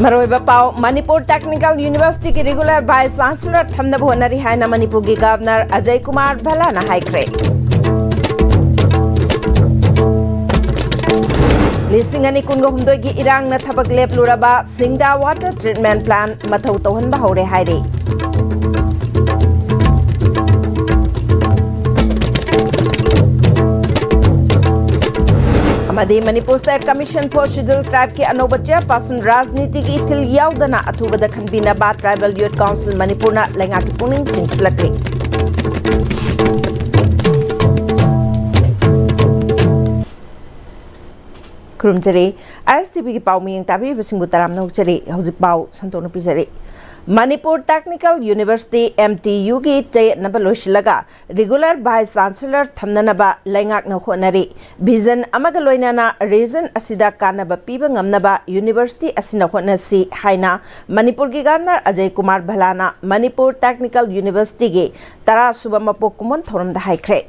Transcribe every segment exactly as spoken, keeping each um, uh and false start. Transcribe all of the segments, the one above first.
ꯃꯔꯨꯑꯣꯏꯕ ꯄꯥꯎ, ꯃꯅꯤꯄꯨꯔ ꯇꯦꯛꯅꯤꯀꯦꯜ ꯌꯨꯅꯤꯚꯔꯁꯤꯇꯤꯒꯤ ꯔꯤꯒꯨꯂꯔ ꯚꯥꯏꯁ ꯆꯥꯟꯁꯦꯂꯔ ꯊꯝꯅꯕ ꯍꯣꯠꯅꯔꯤ ꯍꯥꯏꯅ ꯃꯅꯤꯄꯨꯔꯒꯤ ꯒꯚꯔꯅꯔ ꯑꯖꯌ ꯀꯨꯃꯥꯔ ꯚꯜꯂꯥꯅ ꯍꯥꯏꯈ꯭ꯔꯦ꯫ ꯂꯤꯁꯤꯡ ꯑꯅꯤ ꯀꯨꯟꯒ ꯍꯨꯝꯗꯣꯏꯒꯤ ꯏꯔꯥꯡꯅ ꯊꯕꯛ ꯂꯦꯞꯂꯨꯔꯕ ꯁꯤꯡꯗꯥ ꯋꯥꯇꯔ ꯇ꯭ꯔꯤꯠꯃꯦꯟ ꯄ꯭ꯂꯥꯟ ꯃꯊꯧ ꯇꯧꯍꯟꯕ ꯍꯧꯔꯦ ꯍꯥꯏꯔꯤ꯫ ꯑꯃꯗꯤ Manipur State Commission for Scheduled Tribe ꯀꯤ ꯑꯅꯧꯕ ꯆꯦꯌꯔꯄꯥꯔꯁꯟ ꯔꯥꯖꯅꯤꯇꯤꯒꯤ ꯏꯊꯤꯜ ꯌꯥꯎꯗꯅ ꯑꯊꯨꯕꯗ ꯈꯟꯕꯤꯅꯕ Tribal Youth Council ꯃꯅꯤꯄꯨꯔꯅ ꯂꯩꯉꯥꯛꯀꯤ ꯄꯨꯛꯅꯤꯡ ꯆꯤꯡꯁꯤꯜꯂꯛꯂꯤ꯫ ꯈꯨꯔꯨꯝꯖꯔꯤ꯫ ꯑꯥꯏ ꯑꯦꯁ ꯇꯤ ꯚꯤꯒꯤ ꯄꯥꯎ ꯃꯤꯠꯌꯦꯡ ꯇꯥꯕꯤꯔꯤꯕꯁꯤꯡꯕꯨ ꯇꯔꯥꯝꯅ ꯑꯣꯛꯆꯔꯤ꯫ ꯍꯧꯖꯤꯛ ꯄꯥꯎ ꯁꯟꯗꯣꯛꯅ ꯄꯤꯖꯔꯤ꯫ Manipur technical university, M T ꯌꯨꯒꯤ ꯆꯌꯦꯠꯅꯕ ꯂꯣꯏꯁꯤꯜꯂꯒ ꯔꯤꯒꯨꯂꯔ ꯚꯥꯏꯁ ꯆꯥꯟꯁꯦꯂꯔ ꯊꯝꯅꯅꯕ ꯂꯩꯉꯥꯛꯅ ꯍꯣꯠꯅꯔꯤ꯫ ꯚꯤꯖꯟ ꯑꯃꯒ ꯂꯣꯏꯅꯅ ꯔꯤꯖꯟ ꯑꯁꯤꯗ ꯀꯥꯟꯅꯕ ꯄꯤꯕ ꯉꯝꯅꯕ ꯌꯨꯅꯤꯚꯔꯁꯤꯇꯤ ꯑꯁꯤꯅ ꯍꯣꯠꯅꯁꯤ ꯍꯥꯏꯅ ꯃꯅꯤꯄꯨꯔꯒꯤ ꯒꯚꯔꯅꯔ ꯑꯖꯌ ꯀꯨꯃꯥꯔ ꯚꯜꯂꯥꯅ ꯃꯅꯤꯄꯨꯔ ꯇꯦꯛꯅꯤꯀꯦꯜ ꯌꯨꯅꯤꯚꯔꯁꯤꯇꯤꯒꯤ ꯇꯔꯥ ꯁꯨꯕ ꯃꯄꯣꯛ ꯀꯨꯝꯑꯣꯟ ꯊꯧꯔꯝꯗ ꯍꯥꯏꯈ꯭ꯔꯦ꯫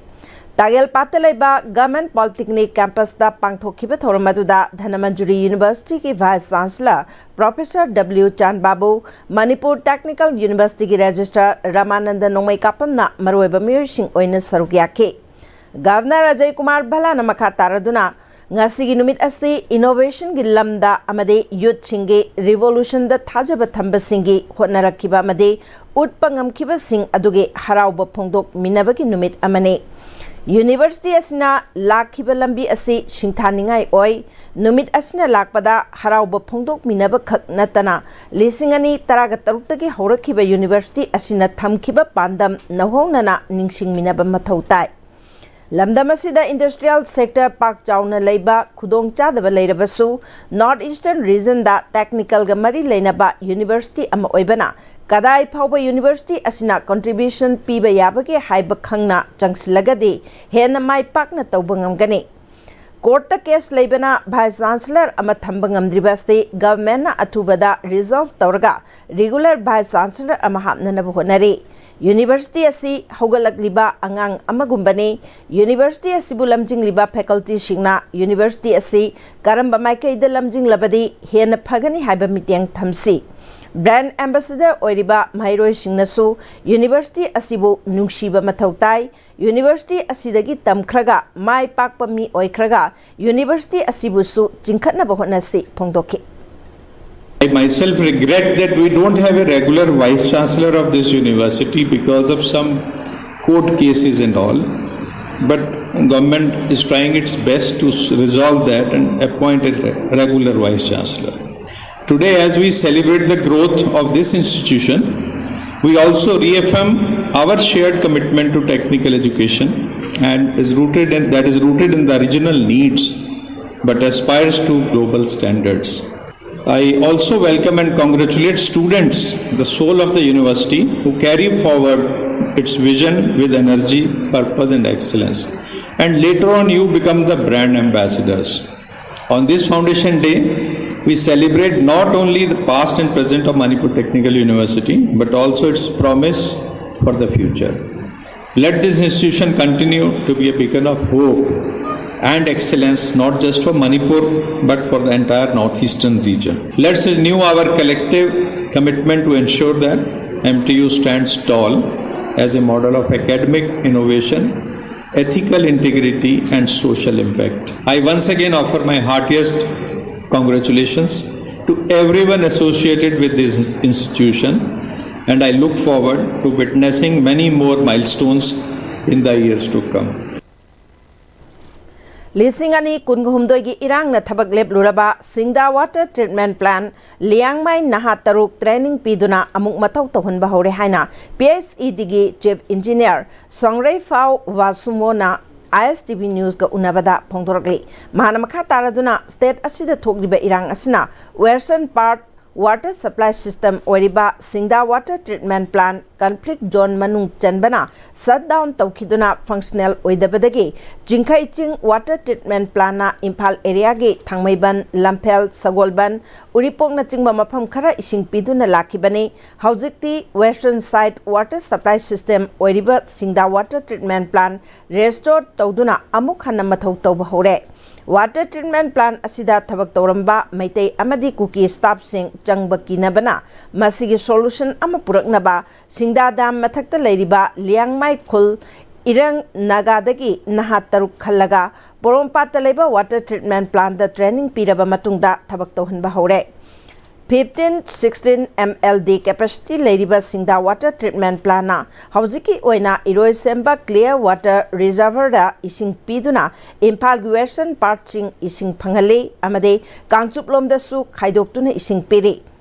ꯇꯥꯒꯦꯜꯄꯥꯠꯇ ꯂꯩꯕ ꯒꯚꯔꯟꯃꯦꯟꯠ ꯄꯣꯂꯤꯇꯦꯛꯅꯤꯛ ꯀꯦꯝꯄꯁꯇ ꯄꯥꯡꯊꯣꯛꯈꯤꯕ ꯊꯧꯔꯝ ꯑꯗꯨꯗ ꯙꯅꯃꯟꯖꯨꯔꯤ ꯌꯨꯅꯤꯚꯔꯁꯤꯇꯤꯒꯤ ꯚꯥꯏꯁ ꯆꯥꯟꯁꯦꯂꯔ ꯄ꯭ꯔꯣꯐꯦꯁꯔ ꯗꯕ꯭ꯂꯤꯌꯨ ꯆꯥꯟ ꯕꯥꯕꯨ, ꯃꯅꯤꯄꯨꯔ ꯇꯦꯛꯅꯤꯀꯦꯜ ꯌꯨꯅꯤꯚꯔꯁꯤꯇꯤꯒꯤ ꯔꯦꯖꯤꯁꯇ꯭ꯔꯥꯔ ꯔꯃꯥꯅꯟꯗ ꯅꯣꯡꯃꯩꯀꯥꯄꯝꯅ ꯃꯔꯨꯑꯣꯏꯕ ꯃꯤꯑꯣꯏꯁꯤꯡ ꯑꯣꯏꯅ ꯁꯔꯨꯛ ꯌꯥꯈꯤ꯫ ꯒꯚꯔꯅꯔ ꯑꯖꯌ ꯀꯨꯃꯥꯔ ꯚꯜꯂꯥꯅ ꯃꯈꯥ ꯇꯥꯔꯗꯨꯅ, ꯉꯁꯤꯒꯤ ꯅꯨꯃꯤꯠ ꯑꯁꯤ ꯏꯅꯣꯚꯦꯁꯟꯒꯤ ꯂꯝꯗ ꯑꯃꯗꯤ ꯌꯨꯊꯁꯤꯡꯒꯤ ꯔꯤꯚꯣꯂꯨꯁꯟꯗ ꯊꯥꯖꯕ ꯊꯝꯕꯁꯤꯡꯒꯤ ꯍꯣꯠꯅꯔꯛꯈꯤꯕ ꯑꯃꯗꯤ ꯎꯠꯄ ꯉꯝꯈꯤꯕꯁꯤꯡ ꯑꯗꯨꯒꯤ ꯍꯔꯥꯎꯕ ꯐꯣꯡꯗꯣꯛꯃꯤꯟꯅꯕꯒꯤ ꯅꯨꯃꯤꯠ ꯑꯃꯅꯤ꯫ ꯌꯨꯅꯤꯚꯔꯁꯤꯇꯤ ꯑꯁꯤꯅ ꯂꯥꯛꯈꯤꯕ ꯂꯝꯕꯤ ꯑꯁꯤ ꯁꯤꯡꯊꯥꯅꯤꯡꯉꯥꯏ ꯑꯣꯏ꯫ ꯅꯨꯃꯤꯠ ꯑꯁꯤꯅ ꯂꯥꯛꯄꯗ ꯍꯔꯥꯎꯕ ꯐꯣꯡꯗꯣꯛꯃꯤꯟꯅꯕ ꯈꯛ ꯅꯠꯇꯅ, ꯂꯤꯁꯤꯡ ꯑꯅꯤ ꯇꯔꯥꯒ ꯇꯔꯨꯛꯇꯒꯤ ꯍꯧꯔꯛꯈꯤꯕ ꯌꯨꯅꯤꯚꯔꯁꯤꯇꯤ ꯑꯁꯤꯅ ꯊꯝꯈꯤꯕ ꯄꯥꯟꯗꯝ ꯅꯧꯍꯧꯅꯅ ꯅꯤꯡꯁꯤꯡꯃꯤꯟꯅꯕ ꯃꯊꯧ ꯇꯥꯏ꯫ ꯂꯝꯗꯝ ꯑꯁꯤꯗ ꯏꯟꯗꯁꯇ꯭ꯔꯤꯌꯦꯜ ꯁꯦꯛꯇꯔ ꯄꯥꯛ ꯆꯥꯎꯅ ꯂꯩꯕ ꯈꯨꯗꯣꯡꯆꯥꯗꯕ ꯂꯩꯔꯕꯁꯨ, ꯅꯣꯔꯠ ꯏꯁꯇꯔꯟ ꯔꯤꯖꯟꯗ ꯇꯦꯛꯅꯤꯀꯦꯜꯒ ꯃꯔꯤ ꯂꯩꯅꯕ ꯌꯨꯅꯤꯚꯔꯁꯤꯇꯤ ꯑꯃ ꯑꯣꯏꯕꯅ, ꯀꯗꯥꯏ ꯐꯥꯎꯕ ꯌꯨꯅꯤꯚꯔꯁꯤꯇꯤ ꯑꯁꯤꯅ ꯀꯟꯇ꯭ꯔꯤꯕ꯭ꯌꯨꯁꯟ ꯄꯤꯕ ꯌꯥꯕꯒꯦ ꯍꯥꯏꯕ ꯈꯪꯅ ꯆꯪꯁꯤꯜꯂꯒꯗꯤ ꯍꯦꯟꯅ ꯃꯥꯏ ꯄꯥꯛꯅ ꯇꯧꯕ ꯉꯝꯒꯅꯤ꯫ ꯀꯣꯔꯠꯇ ꯀꯦꯁ ꯂꯩꯕꯅ ꯚꯥꯏꯁ ꯆꯥꯟꯁꯦꯂꯔ ꯑꯃ ꯊꯝꯕ ꯉꯝꯗ꯭ꯔꯤꯕ ꯑꯁꯤ ꯒꯚꯔꯟꯃꯦꯟꯠꯅ ꯑꯊꯨꯕꯗ ꯔꯤꯖꯣꯜꯚ ꯇꯧꯔꯒ ꯔꯤꯒꯨꯂꯔ ꯚꯥꯏꯁ ꯆꯥꯟꯁꯦꯂꯔ ꯑꯃ ꯍꯥꯞꯅꯅꯕ ꯍꯣꯠꯅꯔꯤ꯫ ꯌꯨꯅꯤꯚꯔꯁꯤꯇꯤ ꯑꯁꯤ ꯍꯧꯒꯠꯂꯛꯂꯤꯕ ꯑꯉꯥꯡ ꯑꯃꯒꯨꯝꯕꯅꯤ꯫ ꯌꯨꯅꯤꯚꯔꯁꯤꯇꯤ ꯑꯁꯤꯕꯨ ꯂꯝꯖꯤꯡꯂꯤꯕ ꯐꯦꯀꯜꯇꯤꯁꯤꯡꯅ ꯌꯨꯅꯤꯚꯔꯁꯤꯇꯤ ꯑꯁꯤ ꯀꯔꯝꯕ ꯃꯥꯏꯀꯩꯗ ꯂꯝꯖꯤꯡꯂꯕꯗꯤ ꯍꯦꯟꯅ ꯐꯒꯅꯤ ꯍꯥꯏꯕ ꯃꯤꯠꯌꯦꯡ ꯊꯝꯁꯤ꯫ ꯕ꯭ꯔꯥꯟꯗ ꯑꯦꯝꯕꯦꯁꯦꯗꯔ ꯑꯣꯏꯔꯤꯕ ꯃꯍꯩꯔꯣꯏꯁꯤꯡꯅꯁꯨ ꯌꯨꯅꯤꯚꯔꯁꯤꯇꯤ ꯑꯁꯤꯕꯨ ꯅꯨꯡꯁꯤꯕ ꯃꯊꯧ ꯇꯥꯏ꯫ ꯌꯨꯅꯤꯚꯔꯁꯤꯇꯤ ꯑꯁꯤꯗꯒꯤ ꯇꯝꯈ꯭ꯔꯒ ꯃꯥꯏ ꯄꯥꯛꯄ ꯃꯤ ꯑꯣꯏꯈ꯭ꯔꯒ ꯌꯨꯅꯤꯚꯔꯁꯤꯇꯤ ꯑꯁꯤꯕꯨꯁꯨ ꯆꯤꯡꯈꯠꯅꯕ ꯍꯣꯠꯅꯁꯤ ꯐꯣꯡꯗꯣꯛꯈꯤ꯫ I myself regret that we don't have a regular vice chancellor of this university because of some court cases and all. But government is trying its best to s- resolve that and appoint a re- regular vice chancellor. Today, as we celebrate the growth of this institution, we also reaffirm our shared commitment to technical education and is rooted in, that is rooted in the regional needs but aspires to global standards. I also welcome and congratulate students, the soul of the university, who carry forward its vision with energy, purpose, and excellence. And later on, you become the brand ambassadors. On this foundation day, we celebrate not only the past and present of Manipur Technical University, but also its promise for the future. Let this institution continue to be a beacon of hope and excellence, not just for Manipur, but for the entire northeastern region. Let's renew our collective commitment to ensure that M T U stands tall as a model of academic innovation, ethical integrity, and social impact. I once again offer my heartiest congratulations to everyone associated with this institution, and I look forward to witnessing many more milestones in the years to come. ꯂꯤꯁꯤꯡ ꯑꯅꯤ ꯀꯨꯟꯍꯨꯝꯗꯣꯏꯒꯤ ꯏꯔꯥꯡꯅ ꯊꯕꯛ ꯂꯦꯞꯂꯨꯔꯕ ꯁꯤꯡꯗꯥ water treatment plant Liangmai ꯅꯍꯥ ꯇꯔꯨꯛ training ꯄꯤꯗꯨꯅ ꯑꯃꯨꯛ ꯃꯊꯧ ꯇꯧꯍꯟꯕ ꯍꯧꯔꯦ ꯍꯥꯏꯅ P H E ꯗꯤꯒꯤ chief engineer ꯁꯣꯡꯔꯩꯐꯥꯎ ꯋꯥꯁꯨꯃꯣꯅ ꯑꯥꯏ ꯑꯦꯁ ꯇꯤ ꯚꯤ ꯅ꯭ꯌꯨꯁꯀ ꯎꯅꯕꯗ ꯐꯣꯡꯗꯣꯔꯛꯂꯤ꯫ ꯃꯍꯥꯛꯅ ꯃꯈꯥ ꯇꯥꯔꯗꯨꯅ ꯁ꯭ꯇꯦꯠ ꯑꯁꯤꯗ ꯊꯣꯛꯂꯤꯕ ꯏꯔꯥꯡ ꯑꯁꯤꯅ western part Water supply system ꯑꯣꯏꯔꯤꯕ ꯁꯤꯡꯗꯥ water treatment plant conflict zone ꯃꯅꯨꯡ ꯆꯟꯕꯅ shut down ꯇꯧꯈꯤꯗꯨꯅ functional ꯑꯣꯏꯗꯕꯗꯒꯤ ꯆꯤꯡꯈꯩ ꯆꯤꯡ water treatment plantꯅ ꯏꯝꯐꯥꯜ areaꯒꯤ ꯊꯥꯡꯃꯩꯕꯟ, ꯂꯝꯐꯦꯜ, ꯁꯒꯣꯜꯕꯟ, ꯎꯔꯤꯄꯣꯛꯅꯆꯤꯡꯕ ꯃꯐꯝ ꯈꯔ ꯏꯁꯤꯡ ꯄꯤꯗꯨꯅ ꯂꯥꯛꯈꯤꯕꯅꯤ꯫ ꯍꯧꯖꯤꯛꯇꯤ western side water supply system ꯑꯣꯏꯔꯤꯕ ꯁꯤꯡꯗꯥ water treatment plant restore ꯇꯧꯗꯨꯅ ꯑꯃꯨꯛ ꯍꯟꯅ ꯃꯊꯧ ꯇꯧꯕ ꯍꯧꯔꯦ꯫ Water treatment plant ꯑꯁꯤꯗ ꯊꯕꯛ ꯇꯧꯔꯝꯕ ꯃꯩꯇꯩ ꯑꯃꯗꯤ ꯀꯨꯀꯤ staffꯁꯤꯡ ꯆꯪꯕ ꯀꯤꯅꯕꯅ ꯃꯁꯤꯒꯤ solution ꯑꯃ ꯄꯨꯔꯛꯅꯕ ꯁꯤꯡꯗꯥ dam ꯃꯊꯛꯇ ꯂꯩꯔꯤꯕ ꯂꯤꯌꯥꯡꯃꯥꯏ ꯈꯨꯜ ꯏꯔꯪ ꯅꯥꯒꯥꯗꯒꯤ ꯅꯍꯥ ꯇꯔꯨꯛ ꯈꯜꯂꯒ ꯄꯣꯔꯣꯝꯄꯥꯠꯇ ꯂꯩꯕ water treatment plantꯇ training ꯄꯤꯔꯕ ꯃꯇꯨꯡꯗ ꯊꯕꯛ ꯇꯧꯍꯟꯕ ꯍꯧꯔꯦ꯫ Fifteen sixteen M L D capacity ꯂꯩꯔꯤꯕ ꯁꯤꯡꯗꯥ water treatment plantꯅ ꯍꯧꯖꯤꯛꯀꯤ ꯑꯣꯏꯅ ꯏꯔꯣꯏꯁꯦꯝꯕ clear water reservoirꯗ ꯏꯁꯤꯡ ꯄꯤꯗꯨꯅ ꯏꯝꯐꯥꯜꯒꯤ western partꯁꯤꯡ ꯏꯁꯤꯡ ꯐꯪꯍꯜꯂꯤ ꯑꯃꯗꯤ ꯀꯥꯡꯆꯨꯞꯂꯣꯝꯗꯁꯨ ꯈꯥꯏꯗꯣꯛꯇꯨꯅ ꯏꯁꯤꯡ ꯄꯤꯔꯤ꯫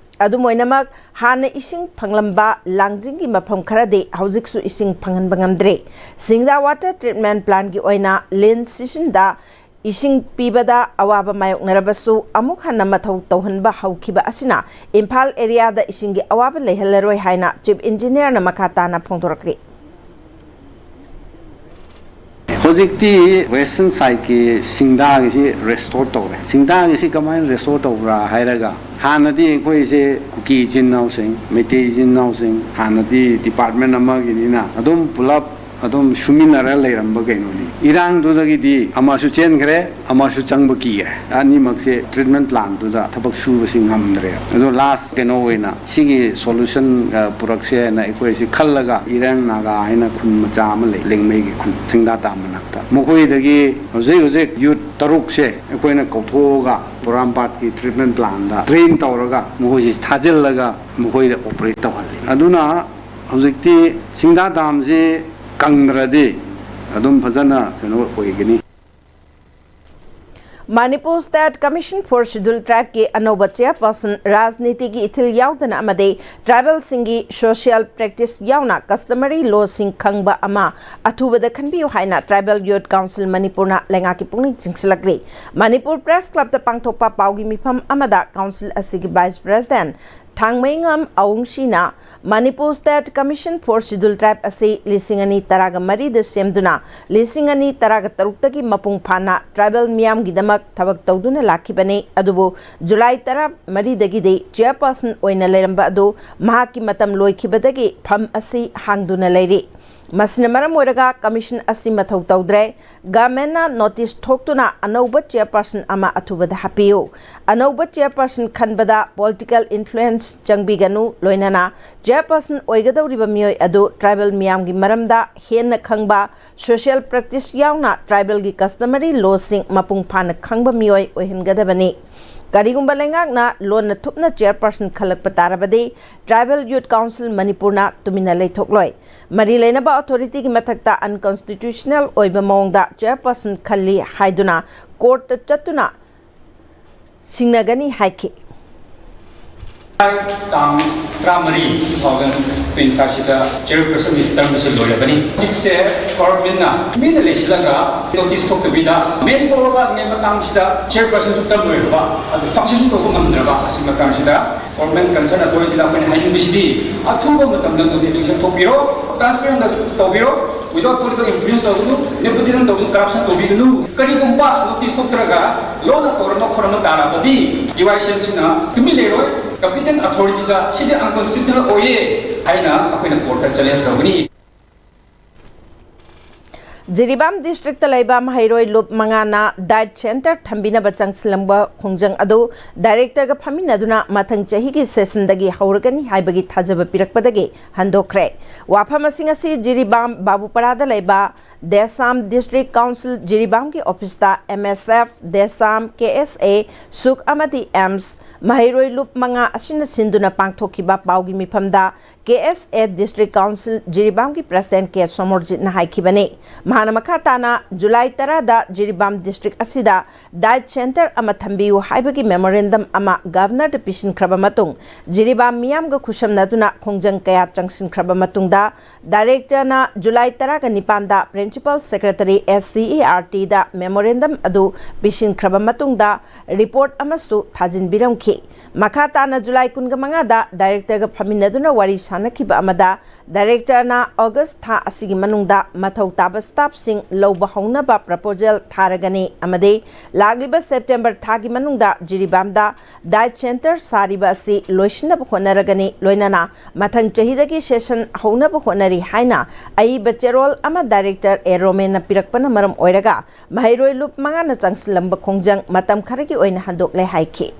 ꯑꯗꯨꯝ ꯑꯣꯏꯅꯃꯛ, ꯍꯥꯟꯅ ꯏꯁꯤꯡ ꯐꯪꯂꯝꯕ ꯂꯥꯡꯖꯤꯡꯒꯤ ꯃꯐꯝ ꯈꯔꯗꯤ ꯍꯧꯖꯤꯛꯁꯨ ꯏꯁꯤꯡ ꯐꯪꯍꯟꯕ ꯉꯝꯗ꯭ꯔꯤ꯫ ꯁꯤꯡꯗꯥ water treatment plantꯀꯤ ꯑꯣꯏꯅ ꯂꯤꯟ ꯁꯤꯁꯤꯟꯗ ꯏꯁꯤꯡ ꯄꯤꯕꯗ ꯑꯋꯥꯕ ꯃꯥꯌꯣꯛꯅꯔꯕꯁꯨ ꯑꯃꯨꯛ ꯍꯟꯅ ꯃꯊꯧ ꯇꯧꯍꯟꯕ ꯍꯧꯈꯤꯕ ꯑꯁꯤꯅ ꯏꯝꯐꯥꯜ areaꯗ ꯏꯁꯤꯡꯒꯤ ꯑꯋꯥꯕ ꯂꯩꯍꯜꯂꯔꯣꯏ ꯍꯥꯏꯅ Chief Engineerꯅ ꯃꯈꯥ ꯇꯥꯅ ꯐꯣꯡꯗꯣꯔꯛꯂꯤ꯫ ꯍꯧꯖꯤꯛꯇꯤ western sideꯀꯤ ꯁꯤꯡꯗꯥꯒꯤꯁꯤ restore ꯇꯧꯔꯦ꯫ ꯁꯤꯡꯗꯥꯒꯤꯁꯤ ꯀꯃꯥꯏꯅ restore ꯇꯧꯕ꯭ꯔꯥ ꯍꯥꯏꯔꯒ, ꯍꯥꯟꯅꯗꯤ ꯑꯩꯈꯣꯏꯁꯦ ꯀꯨꯀꯤ ꯏꯆꯤꯟ ꯏꯅꯥꯎꯁꯤꯡ, ꯃꯩꯇꯩ ꯏꯆꯤꯟ ꯏꯅꯥꯎꯁꯤꯡ, ꯍꯥꯟꯅꯗꯤ department ꯑꯃꯒꯤꯅꯤꯅ ꯑꯗꯨꯝ ꯄꯨꯂꯞ ꯑꯗꯨꯝ ꯁꯨꯃꯤꯟꯅꯔ ꯂꯩꯔꯝꯕ ꯀꯩꯅꯣꯅꯤ꯫ ꯏꯔꯥꯡꯗꯨꯗꯒꯤꯗꯤ ꯑꯃꯁꯨ ꯆꯦꯟꯈ꯭ꯔꯦ, ꯑꯃꯁꯨ ꯆꯪꯕ ꯀꯤꯈ꯭ꯔꯦ꯫ ꯑꯅꯤꯃꯛꯁꯦ treatment plantꯗꯨꯗ ꯊꯕꯛ ꯁꯨꯕꯁꯤ ꯉꯝꯗ꯭ꯔꯦ꯫ ꯑꯗꯣ last ꯀꯩꯅꯣ ꯑꯣꯏꯅ ꯁꯤꯒꯤ solution, ꯑ, ꯄꯨꯔꯛꯁꯦ ꯍꯥꯏꯅ ꯑꯩꯈꯣꯏꯁꯤ ꯈꯜꯂꯒ ꯏꯔꯪ ꯅꯥꯒꯥ ꯍꯥꯏꯅ ꯈꯨꯟ ꯃꯆꯥ ꯑꯃ ꯂꯩ, ꯂꯦꯡꯃꯩꯒꯤ ꯈꯨꯟ, ꯁꯤꯡꯗꯥ dam ꯃꯅꯥꯛꯇ꯫ ꯃꯈꯣꯏꯗꯒꯤ ꯍꯧꯖꯤꯛ ꯍꯧꯖꯤꯛ youth ꯇꯔꯨꯛꯁꯦ ꯑꯩꯈꯣꯏꯅ ꯀꯧꯊꯣꯛꯑꯒ ꯄꯣꯔꯣꯝꯄꯥꯠꯀꯤ treatment plantꯗ train ꯇꯧꯔꯒ ꯃꯈꯣꯏꯁꯤ ꯊꯥꯖꯤꯜꯂꯒ ꯃꯈꯣꯏꯗ operate ꯇꯧꯍꯜꯂꯤ꯫ ꯑꯗꯨꯅ ꯍꯧꯖꯤꯛꯇꯤ ꯁꯤꯡꯗꯥ damꯁꯤ ꯀꯪꯗ꯭ꯔꯗꯤ ꯑꯗꯨꯝ ꯐꯖꯅ ꯀꯩꯅꯣ ꯑꯣꯏꯒꯅꯤ꯫ Manipur State Commission for Scheduled Tribe ꯀꯤ ꯑꯅꯧꯕ chairperson ꯔꯥꯖꯅꯤꯇꯤꯒꯤ ꯏꯊꯤꯜ ꯌꯥꯎꯗꯅ ꯑꯃꯗꯤ tribal ꯁꯤꯡꯒꯤ social practice ꯌꯥꯎꯅ customary law ꯁꯤꯡ ꯈꯪꯕ ꯑꯃ ꯑꯊꯨꯕꯗ ꯈꯟꯕꯤꯌꯨ ꯍꯥꯏꯅ Tribal Youth Council ꯃꯅꯤꯄꯨꯔꯅ ꯂꯩꯉꯥꯛꯀꯤ ꯄꯨꯛꯅꯤꯡ ꯆꯤꯡꯁꯤꯜꯂꯛꯂꯤ꯫ ꯃꯅꯤꯄꯨꯔ Press Club ꯇ ꯄꯥꯡꯊꯣꯛꯄ ꯄꯥꯎꯒꯤ ꯃꯤꯐꯝ ꯑꯃꯗ council ꯑꯁꯤꯒꯤ vice president ꯊꯥꯡꯃꯩꯉꯝ ꯑꯋꯨꯡꯁꯤꯅ Manipur State Commission for Scheduled Tribe ꯑꯁꯤ ꯂꯤꯁꯤꯡ ꯑꯅꯤ ꯇꯔꯥꯒ ꯃꯔꯤꯗ ꯁꯦꯝꯗꯨꯅ ꯂꯤꯁꯤꯡ ꯑꯅꯤ ꯇꯔꯥꯒ ꯇꯔꯨꯛꯇꯒꯤ ꯃꯄꯨꯡ ꯐꯥꯅ tribal ꯃꯤꯌꯥꯝꯒꯤꯗꯃꯛ ꯊꯕꯛ ꯇꯧꯗꯨꯅ ꯂꯥꯛꯈꯤꯕꯅꯤ꯫ ꯑꯗꯨꯕꯨ July ꯇꯔꯥꯃꯔꯤꯗꯒꯤꯗꯤ chairperson ꯑꯣꯏꯅ ꯂꯩꯔꯝꯕ ꯑꯗꯨ ꯃꯍꯥꯛꯀꯤ ꯃꯇꯝ ꯂꯣꯏꯈꯤꯕꯗꯒꯤ ꯐꯝ ꯑꯁꯤ ꯍꯥꯡꯗꯨꯅ ꯂꯩꯔꯤ꯫ ꯃꯁꯤꯅ ꯃꯔꯝ ꯑꯣꯏꯔꯒ commission ꯑꯁꯤ ꯃꯊꯧ ꯇꯧꯗ꯭ꯔꯦ꯫ Government ꯅ notice ꯊꯣꯛꯇꯨꯅ ꯑꯅꯧꯕ chairperson ꯑꯃ ꯑꯊꯨꯕꯗ ꯍꯥꯞꯄꯤꯌꯨ꯫ ꯑꯅꯧꯕ chairperson ꯈꯟꯕꯗ political influence ꯆꯪꯕꯤꯒꯅꯨ, ꯂꯣꯏꯅꯅ chairperson ꯑꯣꯏꯒꯗꯧꯔꯤꯕ ꯃꯤꯑꯣꯏ ꯑꯗꯨ tribal ꯃꯤꯌꯥꯝꯒꯤ ꯃꯔꯝꯗ ꯍꯦꯟꯅ ꯈꯪꯕ, social practice ꯌꯥꯎꯅ tribal ꯒꯤ customary law ꯁꯤꯡ ꯃꯄꯨꯡ ꯐꯥꯅ ꯈꯪꯕ ꯃꯤꯑꯣꯏ ꯑꯣꯏꯍꯟꯒꯗꯕꯅꯤ꯫ ꯀꯔꯤꯒꯨꯝꯕ ꯂꯩꯉꯥꯛꯅ ꯂꯣꯟꯅ ꯊꯨꯞꯅ chairperson ꯈꯜꯂꯛꯄ ꯇꯥꯔꯕꯗꯤ Tribal Youth Council ꯃꯅꯤꯄꯨꯔꯅ ꯇꯨꯃꯤꯟꯅ ꯂꯩꯊꯣꯛꯂꯣꯏ꯫ ꯃꯔꯤ ꯂꯩꯅꯕ authority ꯒꯤ ꯃꯊꯛꯇ unconstitutional ꯑꯣꯏꯕ ꯃꯑꯣꯡꯗ chairperson ꯈꯜꯂꯤ ꯍꯥꯏꯗꯨꯅ court ꯇ ꯆꯠꯇꯨꯅ ꯁꯤꯡꯅꯒꯅꯤ ꯍꯥꯏꯈꯤ꯫ ꯇꯥꯡ ꯇꯔꯥꯃꯔꯤ, two thousand twenty five ꯁꯤꯗ chairperson ꯒꯤ term ꯑꯁꯤ ꯂꯣꯏꯔꯕꯅꯤ꯫ ꯍꯧꯖꯤꯛꯁꯦ government ꯅ ꯇꯨꯃꯤꯟꯅ ꯂꯩꯁꯤꯜꯂꯒ notice ꯊꯣꯛꯇꯕꯤꯗ main power ꯋꯥꯠꯂꯤꯉꯩ ꯃꯇꯥꯡꯁꯤꯗ chairperson ꯁꯨ term ꯂꯣꯏꯔꯕ, ꯑꯗꯨ function ꯁꯨ ꯇꯧꯕ ꯉꯝꯗ꯭ꯔꯕ, ꯑꯁꯤ ꯃꯇꯥꯡꯁꯤꯗ government concern authority ꯗ ꯑꯩꯈꯣꯏꯅ ꯍꯥꯏꯅꯤꯡꯕꯁꯤꯗꯤ ꯑꯊꯨꯕ ꯃꯇꯝꯗ notification ꯊꯣꯛꯄꯤꯔꯣ, transparent ꯇꯧꯕꯤꯔꯣ, without political influence ꯇꯧꯒꯅꯨ, nepotism ꯇꯧꯒꯅꯨ, corruption ꯇꯧꯕꯤꯒꯅꯨ꯫ ꯀꯔꯤꯒꯨꯝꯕ notice ꯊꯣꯛꯇ꯭ꯔꯒ ꯂꯣꯟꯅ ꯇꯧꯔꯝꯕ ꯈꯣꯠꯂꯝꯕ ꯇꯥꯔꯕꯗꯤ T Y C M C ꯅ ꯇꯨꯃꯤꯟ ꯂꯩꯔꯣꯏ, competent authority ꯗ ꯁꯤꯗꯤ unconstitutional ꯑꯣꯏꯌꯦ ꯍꯥꯏꯅ ꯑꯩꯈꯣꯏꯅ court ꯇ challenge ꯇꯧꯒꯅꯤ꯫ ꯖꯤꯔꯤꯕꯥꯝ district ꯇ ꯂꯩꯕ ꯃꯍꯩꯔꯣꯏ ꯂꯨꯞ ꯃꯉꯥꯅ diet center ꯊꯝꯕꯤꯅꯕ ꯆꯪꯁꯤꯜꯂꯝꯕ ꯈꯣꯡꯖꯪ ꯑꯗꯨ director ꯒ ꯐꯝꯃꯤꯟꯅꯗꯨꯅ ꯃꯊꯪ ꯆꯍꯤꯒꯤ session ꯗꯒꯤ ꯍꯧꯔꯒꯅꯤ ꯍꯥꯏꯕꯒꯤ ꯊꯥꯖꯕ ꯄꯤꯔꯛꯄꯗꯒꯤ ꯍꯟꯗꯣꯛꯈ꯭ꯔꯦ꯫ ꯋꯥꯐꯝꯁꯤꯡ ꯑꯁꯤ ꯖꯤꯔꯤꯕꯥꯝ ꯕꯥꯕꯨꯄꯔꯥꯗ ꯂꯩꯕ ꯗꯦꯁꯥꯝ District Council ꯖꯤꯔꯤꯕꯥꯝꯒꯤ office ꯇ M S F, ꯗꯦꯁꯥꯝ, K S A, ꯁꯨꯛ ꯑꯃꯗꯤ ꯑꯦꯝꯁ ꯃꯍꯩꯔꯣꯏ ꯂꯨꯞ ꯃꯉꯥ ꯑꯁꯤꯅ ꯁꯤꯟꯗꯨꯅ ꯄꯥꯡꯊꯣꯛꯈꯤꯕ ꯄꯥꯎꯒꯤ ꯃꯤꯐꯝꯗ ꯀꯦ ꯑꯦꯁ ꯑꯦ ꯗꯤꯁꯇ꯭ꯔꯤꯛ ꯀꯥꯎꯟꯁꯤꯜ ꯖꯤꯔꯤꯕꯥꯝꯒꯤ ꯄ꯭ꯔꯁꯤꯗꯦꯟ ꯀꯦ ꯁꯣꯃꯣꯔꯖꯤꯠꯅ ꯍꯥꯏꯈꯤꯕꯅꯤ꯫ ꯃꯍꯥꯛꯅ ꯃꯈꯥ ꯇꯥꯅ ꯖꯨꯂꯥꯏ ꯇꯔꯥꯗ ꯖꯤꯔꯤꯕꯥꯝ ꯗꯤꯁꯇ꯭ꯔꯤꯛ ꯑꯁꯤꯗ ꯗꯥꯏꯠ ꯁꯦꯟꯇꯔ ꯑꯃ ꯊꯝꯕꯤꯌꯨ ꯍꯥꯏꯕꯒꯤ ꯃꯦꯃꯣꯔꯦꯟꯗꯝ ꯑꯃ ꯒꯚꯔꯅꯔꯗ ꯄꯤꯁꯤꯟꯈ꯭ꯔꯕ ꯃꯇꯨꯡ, ꯖꯤꯔꯤꯕꯥꯝ ꯃꯤꯌꯥꯝꯒ ꯈꯨꯠꯁꯝꯅꯗꯨꯅ ꯈꯣꯡꯖꯪ ꯀꯌꯥ ꯆꯪꯁꯤꯟꯈ꯭ꯔꯕ ꯃꯇꯨꯡꯗ, ꯗꯥꯏꯔꯦꯛꯇꯔꯅ ꯖꯨꯂꯥꯏ ꯇꯔꯥꯒ ꯅꯤꯄꯥꯟꯗ principal secretary S C E R ꯇꯤꯗ memorandum ꯑꯗꯨ ꯄꯤꯁꯤꯟꯈ꯭ꯔꯕ ꯃꯇꯨꯡꯗ, ꯔꯤꯄꯣꯔꯠ ꯑꯃꯁꯨ ꯊꯥꯖꯤꯟꯕꯤꯔꯝꯈꯤ꯫ ꯃꯈꯥ ꯇꯥꯅ ꯖꯨꯂꯥꯏ ꯀꯨꯟꯒ ꯃꯉꯥꯗ ꯗꯥꯏꯔꯦꯛꯇꯔꯒ ꯐꯝꯃꯤꯟꯅꯗꯨꯅ ꯋꯥꯔꯤ ꯁꯥꯅꯈꯤꯕ ꯑꯃꯗ, ꯗꯥꯏꯔꯦꯛꯇꯔꯅ ꯑꯣꯒꯁ ꯊꯥ ꯑꯁꯤꯒꯤ ꯃꯅꯨꯡꯗ ꯃꯊꯧ ꯇꯥꯕ ꯁ꯭ꯇꯥꯐꯁꯤꯡ ꯂꯧꯕ ꯍꯧꯅꯕ ꯄ꯭ꯔꯄꯣꯖꯦꯜ ꯊꯥꯔꯒꯅꯤ ꯑꯃꯗꯤ ꯂꯥꯛꯂꯤꯕ ꯁꯦꯞꯇꯦꯝꯕꯔ ꯊꯥꯒꯤ ꯃꯅꯨꯡꯗ ꯖꯤꯔꯤꯕꯥꯝꯗ ꯗꯥꯏꯠ ꯁꯦꯟꯇꯔ ꯁꯥꯔꯤꯕ ꯑꯁꯤ ꯂꯣꯏꯁꯤꯟꯅꯕ ꯍꯣꯠꯅꯔꯒꯅꯤ, ꯂꯣꯏꯅꯅ ꯃꯊꯪ ꯆꯍꯤꯗꯒꯤ ꯁꯦꯁꯟ ꯍꯧꯅꯕ ꯍꯣꯠꯅꯔꯤ ꯍꯥꯏꯅ ꯑꯏꯕ ꯆꯦꯔꯣꯜ ꯑꯃ ꯗꯥꯏꯔꯦꯛꯇꯔ ꯑꯦ ꯔꯣꯃꯦꯟꯅ ꯄꯤꯔꯛꯄꯅ ꯃꯔꯝ ꯑꯣꯏꯔꯒ ꯃꯍꯩꯔꯣꯏ ꯂꯨꯞ ꯃꯉꯥꯅ ꯆꯪꯁꯤꯜꯂꯝꯕ ꯈꯣꯡꯖꯪ ꯃꯇꯝ ꯈꯔꯒꯤ ꯑꯣꯏꯅ ꯍꯟꯗꯣꯛꯂꯦ ꯍꯥꯏꯈꯤ꯫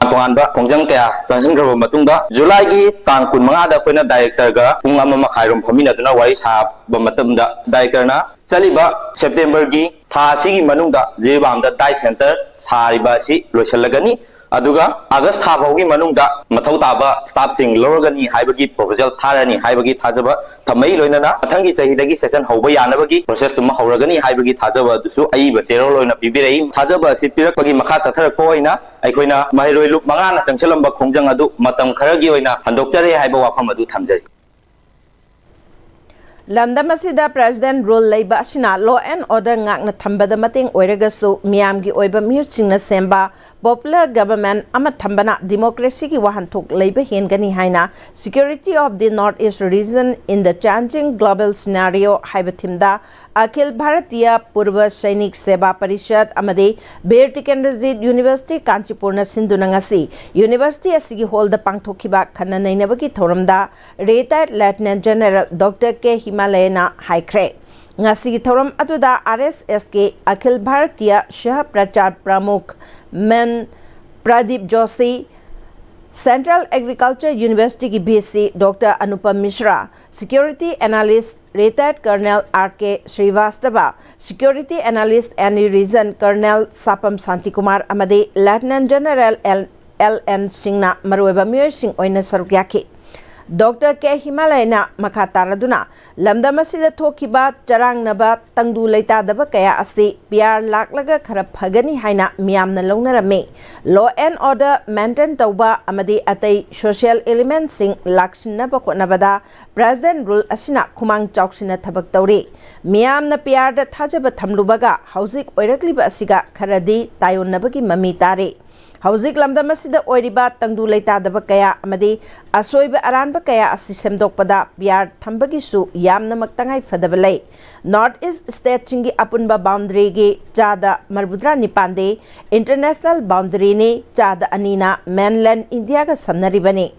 ꯇꯣꯉꯥꯟꯕ ꯈꯣꯡꯖꯪ ꯀꯌꯥ ꯆꯪꯁꯤꯟꯈ꯭ꯔꯕ ꯃꯇꯨꯡꯗ, ꯖꯨꯂꯥꯏꯒꯤ ꯇꯥꯡ ꯀꯨꯟꯃꯉꯥꯗ ꯑꯩꯈꯣꯏꯅ ꯗꯥꯏꯔꯦꯛꯇꯔꯒ ꯄꯨꯡ ꯑꯃ ꯃꯈꯥꯏꯔꯣꯝ ꯐꯝꯃꯤꯟꯅꯗꯨꯅ ꯋꯥꯔꯤ ꯁꯥꯕ ꯃꯇꯝꯗ, ꯗꯥꯏꯔꯦꯛꯇꯔꯅ ꯆꯠꯂꯤꯕ ꯁꯦꯞꯇꯦꯝꯕꯔꯒꯤ ꯊꯥ ꯑꯁꯤꯒꯤ ꯃꯅꯨꯡꯗ ꯖꯤꯔꯤꯕꯥꯝꯗ ꯗꯥꯏꯠ ꯁꯦꯟꯇꯔ ꯁꯥꯔꯤꯕ ꯑꯁꯤ ꯂꯣꯏꯁꯤꯜꯂꯒꯅꯤ, ꯑꯗꯨꯒ ꯑꯥꯒꯁ ꯊꯥ ꯐꯥꯎꯒꯤ ꯃꯅꯨꯡꯗ ꯃꯊꯧ ꯇꯥꯕ ꯁ꯭ꯇꯥꯐꯁꯤꯡ ꯂꯧꯔꯒꯅꯤ ꯍꯥꯏꯕꯒꯤ ꯄ꯭ꯔꯣꯄꯣꯖꯦꯜ ꯊꯥꯔꯅꯤ ꯍꯥꯏꯕꯒꯤ ꯊꯥꯖꯕ ꯊꯝꯃꯛꯏ꯫ ꯂꯣꯏꯅꯅ ꯃꯊꯪꯒꯤ ꯆꯍꯤꯗꯒꯤ ꯁꯦꯁꯟ ꯍꯧꯕ ꯌꯥꯅꯕꯒꯤ ꯄ꯭ꯔꯣꯁꯦꯁꯇꯨꯃ ꯍꯧꯔꯒꯅꯤ ꯍꯥꯏꯕꯒꯤ ꯊꯥꯖꯕ ꯑꯗꯨꯁꯨ ꯑꯏꯕ ꯆꯦꯔꯣꯜ ꯑꯣꯏꯅ ꯄꯤꯕꯤꯔꯛꯏ꯫ ꯊꯥꯖꯕ ꯑꯁꯤ ꯄꯤꯔꯛꯄꯒꯤ ꯃꯈꯥ ꯆꯠꯊꯔꯛꯄ ꯑꯣꯏꯅ ꯑꯩꯈꯣꯏꯅ ꯃꯍꯩꯔꯣꯏ ꯂꯨꯞ ꯃꯉꯥꯅ ꯆꯪꯁꯤꯜꯂꯝꯕ ꯈꯣꯡꯖꯪ ꯑꯗꯨ ꯃꯇꯝ ꯈꯔꯒꯤ ꯑꯣꯏꯅ ꯍꯟꯗꯣꯛꯆꯔꯦ ꯍꯥꯏꯕ ꯋꯥꯐꯝ ꯑꯗꯨ ꯊꯝꯖꯔꯤ꯫ ꯂꯝꯗꯝ ꯑꯁꯤꯗ ꯄ꯭ꯔꯦꯁꯤꯗꯦꯟ ꯔꯨꯜ ꯂꯩꯕ ꯑꯁꯤꯅ law and order ꯉꯥꯛꯅ ꯊꯝꯕꯗ ꯃꯇꯦꯡ ꯑꯣꯏꯔꯒꯁꯨ, ꯃꯤꯌꯥꯝꯒꯤ ꯑꯣꯏꯕ ꯃꯤꯍꯨꯠꯁꯤꯡꯅ ꯁꯦꯝꯕ popular government ꯑꯃ ꯊꯝꯕꯅ ꯗꯤꯃꯣꯀ꯭ꯔꯦꯁꯤꯒꯤ ꯋꯥꯍꯟꯊꯣꯛ ꯂꯩꯕ ꯍꯦꯟꯒꯅꯤ ꯍꯥꯏꯅ Security of the North East Region in the Changing Global Scenario ꯍꯥꯏꯕ ꯊꯤꯝꯗ ꯑꯈꯤꯜ ꯚꯥꯔꯇꯤꯌ ꯄꯨꯔꯕ ꯁꯩꯅꯤꯛ ꯁꯦꯕꯥ ꯄꯔꯤꯁꯠ ꯑꯃꯗꯤ ꯕꯤꯔ ꯇꯤꯀꯦꯟꯗ꯭ꯔꯖꯤꯠ ꯌꯨꯅꯤꯚꯔꯁꯤꯇꯤ ꯀꯥꯟꯆꯤꯄꯨꯔꯅ ꯁꯤꯟꯗꯨꯅ ꯉꯁꯤ ꯌꯨꯅꯤꯚꯔꯁꯤꯇꯤ ꯑꯁꯤꯒꯤ ꯍꯣꯜꯗ ꯄꯥꯡꯊꯣꯛꯈꯤꯕ ꯈꯟꯅ ꯅꯩꯅꯕꯒꯤ ꯊꯧꯔꯝꯗ retired Lieutenant General Doctor ꯀꯦ ꯍꯤꯃꯥꯂꯌꯅ ꯍꯥꯏꯈ꯭ꯔꯦ꯫ ꯉꯁꯤꯒꯤ ꯊꯧꯔꯝ ꯑꯗꯨꯗ ꯑꯥꯔ ꯑꯦꯁ ꯑꯦꯁꯀꯤ ꯑꯈꯤꯜ ꯚꯥꯔꯇꯤꯌ ꯁꯍ ꯄ꯭ꯔꯆꯥꯔ ꯄ꯭ꯔꯃꯨꯈ ꯃꯦꯟ Pradeep Joshi, Central Agriculture University ꯒꯤ V C doctor Anupam Mishra, security analyst retired Colonel R K Srivastava, security analyst any region Colonel Sapam Shantikumar ꯑꯃꯗꯤ Lieutenant General ꯑꯦꯜ ꯑꯦꯟ ꯁꯤꯡꯅ ꯃꯔꯨꯑꯣꯏꯕ ꯃꯤꯑꯣꯏꯁꯤꯡ ꯑꯣꯏꯅ ꯁꯔꯨꯛ ꯌꯥꯈꯤ꯫ ꯗꯣꯛꯇꯔ ꯀꯦ ꯍꯤꯃꯥꯂꯌꯅ ꯃꯈꯥ ꯇꯥꯔꯗꯨꯅ, ꯂꯝꯗꯝ ꯑꯁꯤꯗ ꯊꯣꯛꯈꯤꯕ ꯆꯔꯥꯡꯅꯕ ꯇꯪꯗꯨ ꯂꯩꯇꯥꯗꯕ ꯀꯌꯥ ꯑꯁꯤ ꯄꯤ ꯑꯥꯔ ꯂꯥꯛꯂꯒ ꯈꯔ ꯐꯒꯅꯤ ꯍꯥꯏꯅ ꯃꯤꯌꯥꯝꯅ ꯂꯧꯅꯔꯝꯃꯤ꯫ Law and order maintain ꯇꯧꯕ ꯑꯃꯗꯤ ꯑꯇꯩ social elementꯁꯤꯡ ꯂꯥꯛꯁꯤꯟꯅꯕ ꯍꯣꯠꯅꯕꯗ President rule ꯑꯁꯤꯅ ꯈꯨꯃꯥꯡ ꯆꯥꯎꯁꯤꯟꯅ ꯊꯕꯛ ꯇꯧꯔꯤ꯫ ꯃꯤꯌꯥꯝꯅ ꯄꯤ ꯑꯥꯔꯗ ꯊꯥꯖꯕ ꯊꯝꯂꯨꯕꯒ ꯍꯧꯖꯤꯛ ꯑꯣꯏꯔꯛꯂꯤꯕ ꯑꯁꯤꯒ ꯈꯔꯗꯤ ꯇꯥꯏꯑꯣꯟꯅꯕꯒꯤ ꯃꯃꯤ ꯇꯥꯔꯤ꯫ ꯍꯧꯖꯤꯛ ꯂꯝꯗꯝ ꯑꯁꯤꯗ ꯑꯣꯏꯔꯤꯕ ꯇꯪꯗꯨ ꯂꯩꯇꯥꯗꯕ ꯀꯌꯥ ꯑꯃꯗꯤ ꯑꯁꯣꯏꯕ ꯑꯔꯥꯟꯕ ꯀꯌꯥ ꯑꯁꯤ ꯁꯦꯝꯗꯣꯛꯄꯗ ꯄꯤ ꯑꯥꯔ ꯊꯝꯕꯒꯤꯁꯨ ꯌꯥꯝꯅꯃꯛ ꯇꯉꯥꯏ ꯐꯗꯕ ꯂꯩ꯫ North East stateꯁꯤꯡꯒꯤ ꯑꯄꯨꯟꯕ boundaryꯒꯤ ꯆꯥꯗ ꯃꯔꯤꯐꯨꯇꯔꯥ ꯅꯤꯄꯥꯟꯗꯤ international boundaryꯅꯤ, ꯆꯥꯗ ꯑꯅꯤꯅ mainland Indiaꯒ ꯁꯝꯅꯔꯤꯕꯅꯤ꯫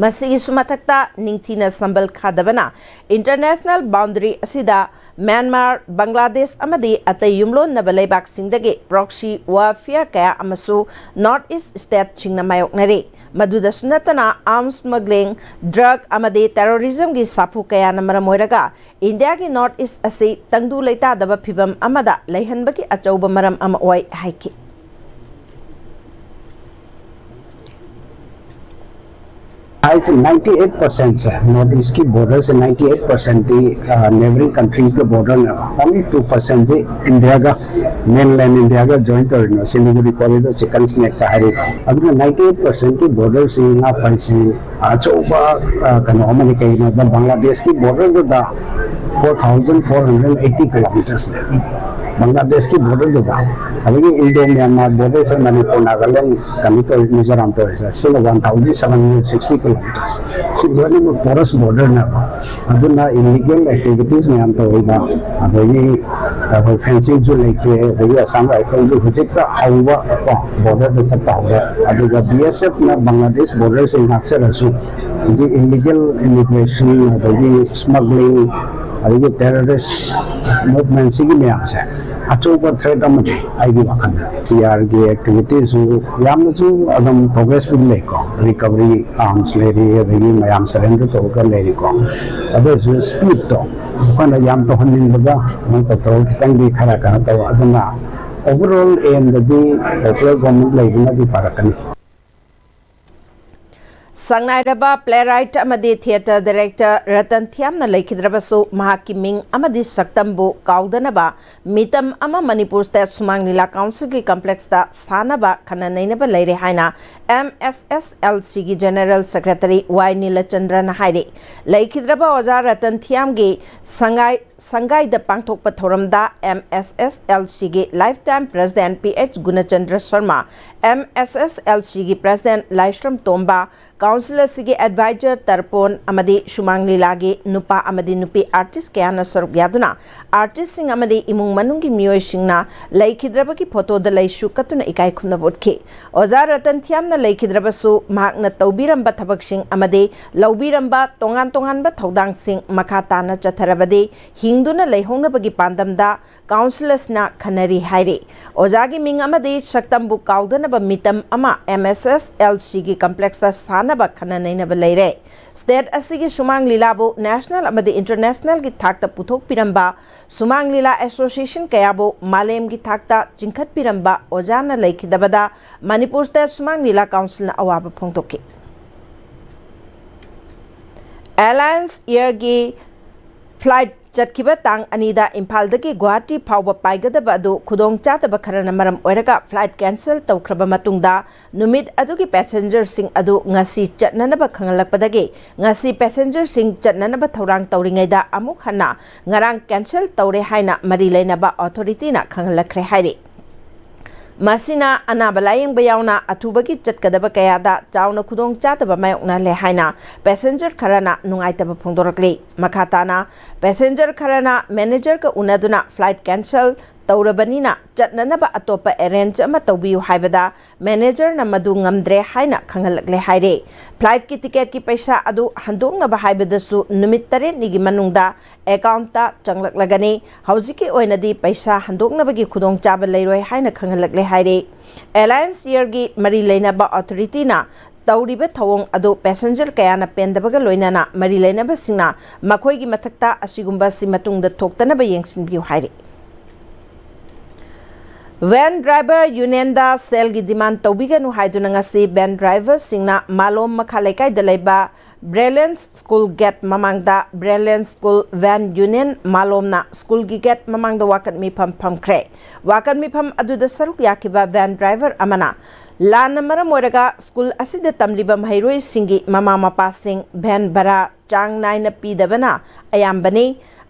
ꯃꯁꯤꯒꯤꯁꯨ ꯃꯊꯛꯇ, ꯅꯤꯡꯊꯤꯅ ꯁꯝꯕꯜ ꯈꯥꯗꯕꯅ international boundary ꯑꯁꯤꯗ ꯃ꯭ꯌꯥꯟꯃꯥꯔ, ꯕꯪꯒ꯭ꯂꯥꯗꯦꯁ ꯑꯃꯗꯤ ꯑꯇꯩ ꯌꯨꯝꯂꯣꯟꯅꯕ ꯂꯩꯕꯥꯛꯁꯤꯡꯗꯒꯤ proxy warfare ꯀꯌꯥ ꯑꯃꯁꯨ North East stateꯁꯤꯡꯅ ꯃꯥꯌꯣꯛꯅꯔꯤ꯫ ꯃꯗꯨꯗꯁꯨ ꯅꯠꯇꯅ, arms smuggling, drug ꯑꯃꯗꯤ terrorismꯒꯤ ꯁꯥꯐꯨ ꯀꯌꯥꯅ ꯃꯔꯝ ꯑꯣꯏꯔꯒ Indiaꯒꯤ North East ꯑꯁꯤ ꯇꯪꯗꯨ ꯂꯩꯇꯥꯗꯕ ꯐꯤꯚꯝ ꯑꯃꯗ ꯂꯩꯍꯟꯕꯒꯤ ꯑꯆꯧꯕ ꯃꯔꯝ ꯑꯃ ꯑꯣꯏ ꯍꯥꯏꯈꯤ꯫ ꯍꯥꯏꯁꯦ ninety eight percentꯁꯦ, North Eastꯀꯤ borderꯁꯦ ninety eight percentꯇꯤ neighbouring countriesꯀ borderꯅꯦꯕ꯫ Only two percentꯁꯤ Indiaꯒ, mainland Indiaꯒ join ꯇꯧꯔꯤꯅꯦ, Siliguri corridor, chicken snakeꯀ ꯍꯥꯏꯔꯤꯗꯣ꯫ ꯑꯗꯨꯅ ninety eight percentꯀꯤ borderꯁꯤ ꯉꯥꯛꯄ ꯍꯥꯏꯁꯤ ꯑꯆꯧꯕ, ꯑ, ꯀꯩꯅꯣ ꯑꯃꯅꯤ꯫ ꯀꯩꯒꯤꯅꯣꯗ, ꯕꯪꯒ꯭ꯂꯥꯗꯦꯁꯀꯤ borderꯗꯨꯗ four thousand four hundred eighty kilometersꯅꯦ, ꯕꯪꯒ꯭ꯂꯥꯗꯦꯁꯀꯤ borderꯗꯨꯗ꯫ ꯑꯗꯒꯤ Indo Myanmar border, ꯑꯩꯈꯣꯏ ꯃꯅꯤꯄꯨꯔ, ꯅꯥꯒꯥꯂꯦꯟ, ꯀꯩꯅꯣ ꯇꯧꯔꯤ, ꯃꯤꯖꯣꯔꯥꯝ ꯇꯧꯔꯤꯁꯦ, ꯁꯤꯅ one thousand seven hundred sixty kilometers꯫ ꯁꯤ ꯂꯣꯏꯅꯃꯛ porous borderꯅꯦꯕ꯫ ꯑꯗꯨꯅ illegal activities ꯃꯌꯥꯝ ꯇꯧꯔꯤꯕ, ꯑꯗꯒꯤ ꯑꯩꯈꯣꯏ fencingꯁꯨ ꯂꯩꯇꯦ, ꯑꯗꯒꯤ Assam Riflesꯁꯨ ꯍꯧꯖꯤꯛꯇ ꯍꯧꯕ ꯀꯣ, borderꯗ ꯆꯠꯄ ꯍꯧꯔꯦ꯫ ꯑꯗꯨꯒ B S Fꯅ ꯕꯪꯒ꯭ꯂꯥꯗꯦꯁ borderꯁꯦ ꯉꯥꯛꯆꯔꯁꯨ, ꯍꯧꯖꯤꯛ illegal immigration, ꯑꯗꯒꯤ smuggling, ꯑꯗꯒꯤ terrorist movementꯁꯤꯒꯤ ꯃꯌꯥꯝꯁꯦ ꯑꯆꯧꯕ threat ꯑꯃꯅꯤ ꯑꯩꯒꯤ ꯋꯥꯈꯜꯗꯗꯤ꯫ P Rꯒꯤ activitiesꯁꯨ ꯌꯥꯝꯅꯁꯨ ꯑꯗꯨꯝ progressꯄꯨꯗꯤ ꯂꯩꯀꯣ, recovery arms ꯂꯩꯔꯤ, ꯑꯗꯒꯤ ꯃꯌꯥꯝ surrender ꯇꯧꯔꯒ ꯂꯩꯔꯤꯀꯣ꯫ ꯑꯗꯨ ꯑꯣꯏꯔꯁꯨ speedꯇꯣ ꯑꯩꯈꯣꯏꯅ ꯌꯥꯝ ꯇꯧꯍꯟꯅꯤꯡꯕꯒ ꯑꯗꯨꯝ ꯇꯧꯊꯣꯔꯛ, ꯈꯤꯇꯪꯗꯤ ꯈꯔ ꯀꯩꯅꯣ ꯇꯧꯕ꯫ ꯑꯗꯨꯅ overall aimꯗꯗꯤ popular government ꯂꯩꯕꯅꯗꯤ ꯐꯔꯛꯀꯅꯤ꯫ ꯁꯛꯅꯥꯏꯔꯕ playwright ꯑꯃꯗꯤ theatre director ꯔꯇꯟ ꯊꯤꯌꯥꯝꯅ ꯂꯩꯈꯤꯗ꯭ꯔꯕꯁꯨ, ꯃꯍꯥꯛꯀꯤ ꯃꯤꯡ ꯑꯃꯗꯤ ꯁꯛꯇꯝꯕꯨ ꯀꯥꯎꯗꯅꯕ ꯃꯤꯇꯝ ꯑꯃ ꯃꯅꯤꯄꯨꯔ State ꯁꯨꯃꯥꯡ ꯂꯤꯂꯥ Councilꯒꯤ complexꯇ ꯁꯥꯅꯕ ꯈꯟꯅ ꯅꯩꯅꯕ ꯂꯩꯔꯦ ꯍꯥꯏꯅ MSSLCꯒꯤ General Secretary ꯋꯥꯏ ꯅꯤꯂꯆꯟꯗ꯭ꯔꯅ ꯍꯥꯏꯔꯤ꯫ ꯂꯩꯈꯤꯗ꯭ꯔꯕ ꯑꯣꯖꯥ ꯔꯇꯟ ꯊꯤꯌꯥꯝꯒꯤ ꯁꯉꯥꯏ ꯁꯪꯒꯥꯏꯗ ꯄꯥꯡꯊꯣꯛꯄ ꯊꯧꯔꯝꯗ MSSLCꯒꯤ lifetime president P H Gunachandra Sharma, MSSLCꯒꯤ president ꯂꯥꯏꯁ꯭ꯔꯝ ꯇꯣꯝꯕ, council ꯑꯁꯤꯒꯤ advisor ꯇꯔꯄꯣꯟ ꯑꯃꯗꯤ ꯁꯨꯃꯥꯡ ꯂꯤꯂꯥꯒꯤ ꯅꯨꯄꯥ ꯑꯃꯗꯤ ꯅꯨꯄꯤ artist ꯀꯌꯥꯅ ꯁꯔꯨꯛ ꯌꯥꯗꯨꯅ, artistꯁꯤꯡ ꯑꯃꯗꯤ ꯏꯃꯨꯡ ꯃꯅꯨꯡꯒꯤ ꯃꯤꯑꯣꯏꯁꯤꯡꯅ ꯂꯩꯈꯤꯗ꯭ꯔꯕꯒꯤ photoꯗ ꯂꯩꯁꯨ ꯀꯠꯇꯨꯅ ꯏꯀꯥꯏ ꯈꯨꯝꯅꯕ ꯎꯠꯈꯤ꯫ ꯑꯣꯖꯥ ꯔꯇꯟ ꯊꯤꯌꯥꯝꯅ ꯂꯩꯈꯤꯗ꯭ꯔꯕꯁꯨ, ꯃꯍꯥꯛꯅ ꯇꯧꯕꯤꯔꯝꯕ ꯊꯕꯛꯁꯤꯡ ꯑꯃꯗꯤ ꯂꯧꯕꯤꯔꯝꯕ ꯇꯣꯉꯥꯟ ꯇꯣꯉꯥꯟꯕ ꯊꯧꯗꯥꯡꯁꯤꯡ ꯃꯈꯥ ꯇꯥꯅ ꯆꯠꯊꯔꯕꯗꯤ, ꯍꯤꯡꯗꯨꯅ ꯂꯩꯍꯧꯅꯕꯒꯤ ꯄꯥꯟꯗꯝꯗ council ꯑꯁꯤꯅ ꯈꯟꯅꯔꯤ ꯍꯥꯏꯔꯤ꯫ ꯑꯣꯖꯥꯒꯤ ꯃꯤꯡ ꯑꯃꯗꯤ ꯁꯛꯇꯝꯕꯨ ꯀꯥꯎꯗꯅꯕ ꯃꯤꯇꯝ ꯑꯃ MSSLCꯒꯤ complexꯇ ꯁꯥꯅꯕ ꯈꯟꯅ ꯅꯩꯅꯕ ꯂꯩꯔꯦ꯫ State ꯑꯁꯤꯒꯤ ꯁꯨꯃꯥꯡ ꯂꯤꯂꯥꯕꯨ national ꯑꯃꯗꯤ internationalꯒꯤ ꯊꯥꯛꯇ ꯄꯨꯊꯣꯛꯄꯤꯔꯝꯕ, ꯁꯨꯃꯥꯡ ꯂꯤꯂꯥ association ꯀꯌꯥꯕꯨ ꯃꯥꯂꯦꯝꯒꯤ ꯊꯥꯛꯇ ꯆꯤꯡꯈꯠꯄꯤꯔꯝꯕ ꯑꯣꯖꯥꯅ ꯂꯩꯈꯤꯗꯕꯗ ꯃꯅꯤꯄꯨꯔ State ꯁꯨꯃꯥꯡ ꯂꯤꯂꯥ Councilꯅ ꯑꯋꯥꯕ ꯐꯣꯡꯗꯣꯛꯈꯤ꯫ Alliance Airꯒꯤ flight ꯆꯠꯈꯤꯕ ꯇꯥꯡ ꯑꯅꯤꯗ ꯏꯝꯐꯥꯜꯗꯒꯤ ꯒꯨꯋꯥꯍꯥꯇꯤ ꯐꯥꯎꯕ ꯄꯥꯏꯒꯗꯕ ꯑꯗꯨ ꯈꯨꯗꯣꯡ ꯆꯥꯗꯕ ꯈꯔꯅ ꯃꯔꯝ ꯑꯣꯏꯔꯒ flight cancel ꯇꯧꯈ꯭ꯔꯕ ꯃꯇꯨꯡꯗ, ꯅꯨꯃꯤꯠ ꯑꯗꯨꯒꯤ passengerꯁꯤꯡ ꯑꯗꯨ ꯉꯁꯤ ꯆꯠꯅꯅꯕ ꯈꯪꯍꯜꯂꯛꯄꯗꯒꯤ, ꯉꯁꯤ passengerꯁꯤꯡ ꯆꯠꯅꯅꯕ ꯊꯧꯔꯥꯡ ꯇꯧꯔꯤꯉꯩꯗ ꯑꯃꯨꯛ ꯍꯟꯅ ꯉꯔꯥꯡ cancel ꯇꯧꯔꯦ ꯍꯥꯏꯅ ꯃꯔꯤ ꯂꯩꯅꯕ authorityꯅ ꯈꯪꯍꯜꯂꯛꯈ꯭ꯔꯦ ꯍꯥꯏꯔꯤ꯫ ꯃꯁꯤꯅ ꯑꯅꯥꯕ ꯂꯥꯌꯦꯡꯕ ꯌꯥꯎꯅ ꯑꯊꯨꯕꯒꯤ ꯆꯠꯀꯗꯕ ꯀꯌꯥꯗ ꯆꯥꯎꯅ ꯈꯨꯗꯣꯡ ꯆꯥꯗꯕ ꯃꯥꯌꯣꯛꯅꯍꯜꯂꯦ ꯍꯥꯏꯅ passenger ꯈꯔꯅ ꯅꯨꯡꯉꯥꯏꯇꯕ ꯐꯣꯡꯗꯣꯔꯛꯂꯤ꯫ ꯃꯈꯥ ꯇꯥꯅ, passenger ꯈꯔꯅ managerꯒ ꯎꯅꯗꯨꯅ flight cancel ꯇꯧꯔꯕꯅꯤꯅ ꯆꯠꯅꯅꯕ ꯑꯇꯣꯞꯄ arrange ꯑꯃ ꯇꯧꯕꯤꯌꯨ ꯍꯥꯏꯕꯗ, managerꯅ ꯃꯗꯨ ꯉꯝꯗ꯭ꯔꯦ ꯍꯥꯏꯅ ꯈꯪꯍꯜꯂꯛꯂꯦ ꯍꯥꯏꯔꯦ꯫ Flightꯀꯤ ticketꯀꯤ ꯄꯩꯁꯥ ꯑꯗꯨ ꯍꯟꯗꯣꯛꯅꯕ ꯍꯥꯏꯕꯗꯁꯨ ꯅꯨꯃꯤꯠ ꯇꯔꯦꯠꯅꯤꯒꯤ ꯃꯅꯨꯡꯗ accountꯇ ꯆꯪꯂꯛꯂꯒꯅꯤ꯫ ꯍꯧꯖꯤꯛꯀꯤ ꯑꯣꯏꯅꯗꯤ ꯄꯩꯁꯥ ꯍꯟꯗꯣꯛꯅꯕꯒꯤ ꯈꯨꯗꯣꯡꯆꯥꯕ ꯂꯩꯔꯣꯏ ꯍꯥꯏꯅ ꯈꯪꯍꯜꯂꯛꯂꯦ ꯍꯥꯏꯔꯦ꯫ Alliance Airꯒꯤ ꯃꯔꯤ ꯂꯩꯅꯕ authorityꯅ ꯇꯧꯔꯤꯕ ꯊꯧꯑꯣꯡ ꯑꯗꯨ passenger ꯀꯌꯥꯅ ꯄꯦꯟꯗꯕꯒ ꯂꯣꯏꯅꯅ ꯃꯔꯤ ꯂꯩꯅꯕꯁꯤꯡꯅ ꯃꯈꯣꯏꯒꯤ ꯃꯊꯛꯇ ꯑꯁꯤꯒꯨꯝꯕ ꯑꯁꯤ ꯃꯇꯨꯡꯗ ꯊꯣꯛꯇꯅꯕ ꯌꯦꯡꯁꯤꯟꯕꯤꯌꯨ ꯍꯥꯏꯔꯤ꯫ Van driver unionꯗ ꯁꯦꯜꯒꯤ demand ꯇꯧꯕꯤꯒꯅꯨ ꯍꯥꯏꯗꯨꯅ ꯉꯁꯤ van driverꯁꯤꯡꯅ ꯃꯥꯂꯣꯝ ꯃꯈꯥ ꯂꯩꯀꯥꯏꯗ ꯂꯩꯕ Brilliance School gate ꯃꯃꯥꯡꯗ Brilliance School van union ꯃꯥꯂꯣꯝꯅ schoolꯒꯤ gate ꯃꯃꯥꯡꯗ ꯋꯥꯀꯠ ꯃꯤꯐꯝ ꯐꯝꯈ꯭ꯔꯦ꯫ ꯋꯥꯀꯠ ꯃꯤꯐꯝ ꯑꯗꯨꯗ ꯁꯔꯨꯛ ꯌꯥꯈꯤꯕ van driver ꯑꯃꯅ ꯂꯥꯟꯅ ꯃꯔꯝ ꯑꯣꯏꯔꯒ school ꯑꯁꯤꯗ ꯇꯝꯂꯤꯕ ꯃꯍꯩꯔꯣꯏꯁꯤꯡꯒꯤ ꯃꯃꯥ ꯃꯄꯥꯁꯤꯡ van ꯚꯔꯥ ꯆꯥꯡ ꯅꯥꯏꯅ ꯄꯤꯗꯕꯅ ꯑꯌꯥꯝꯕꯅꯤ꯫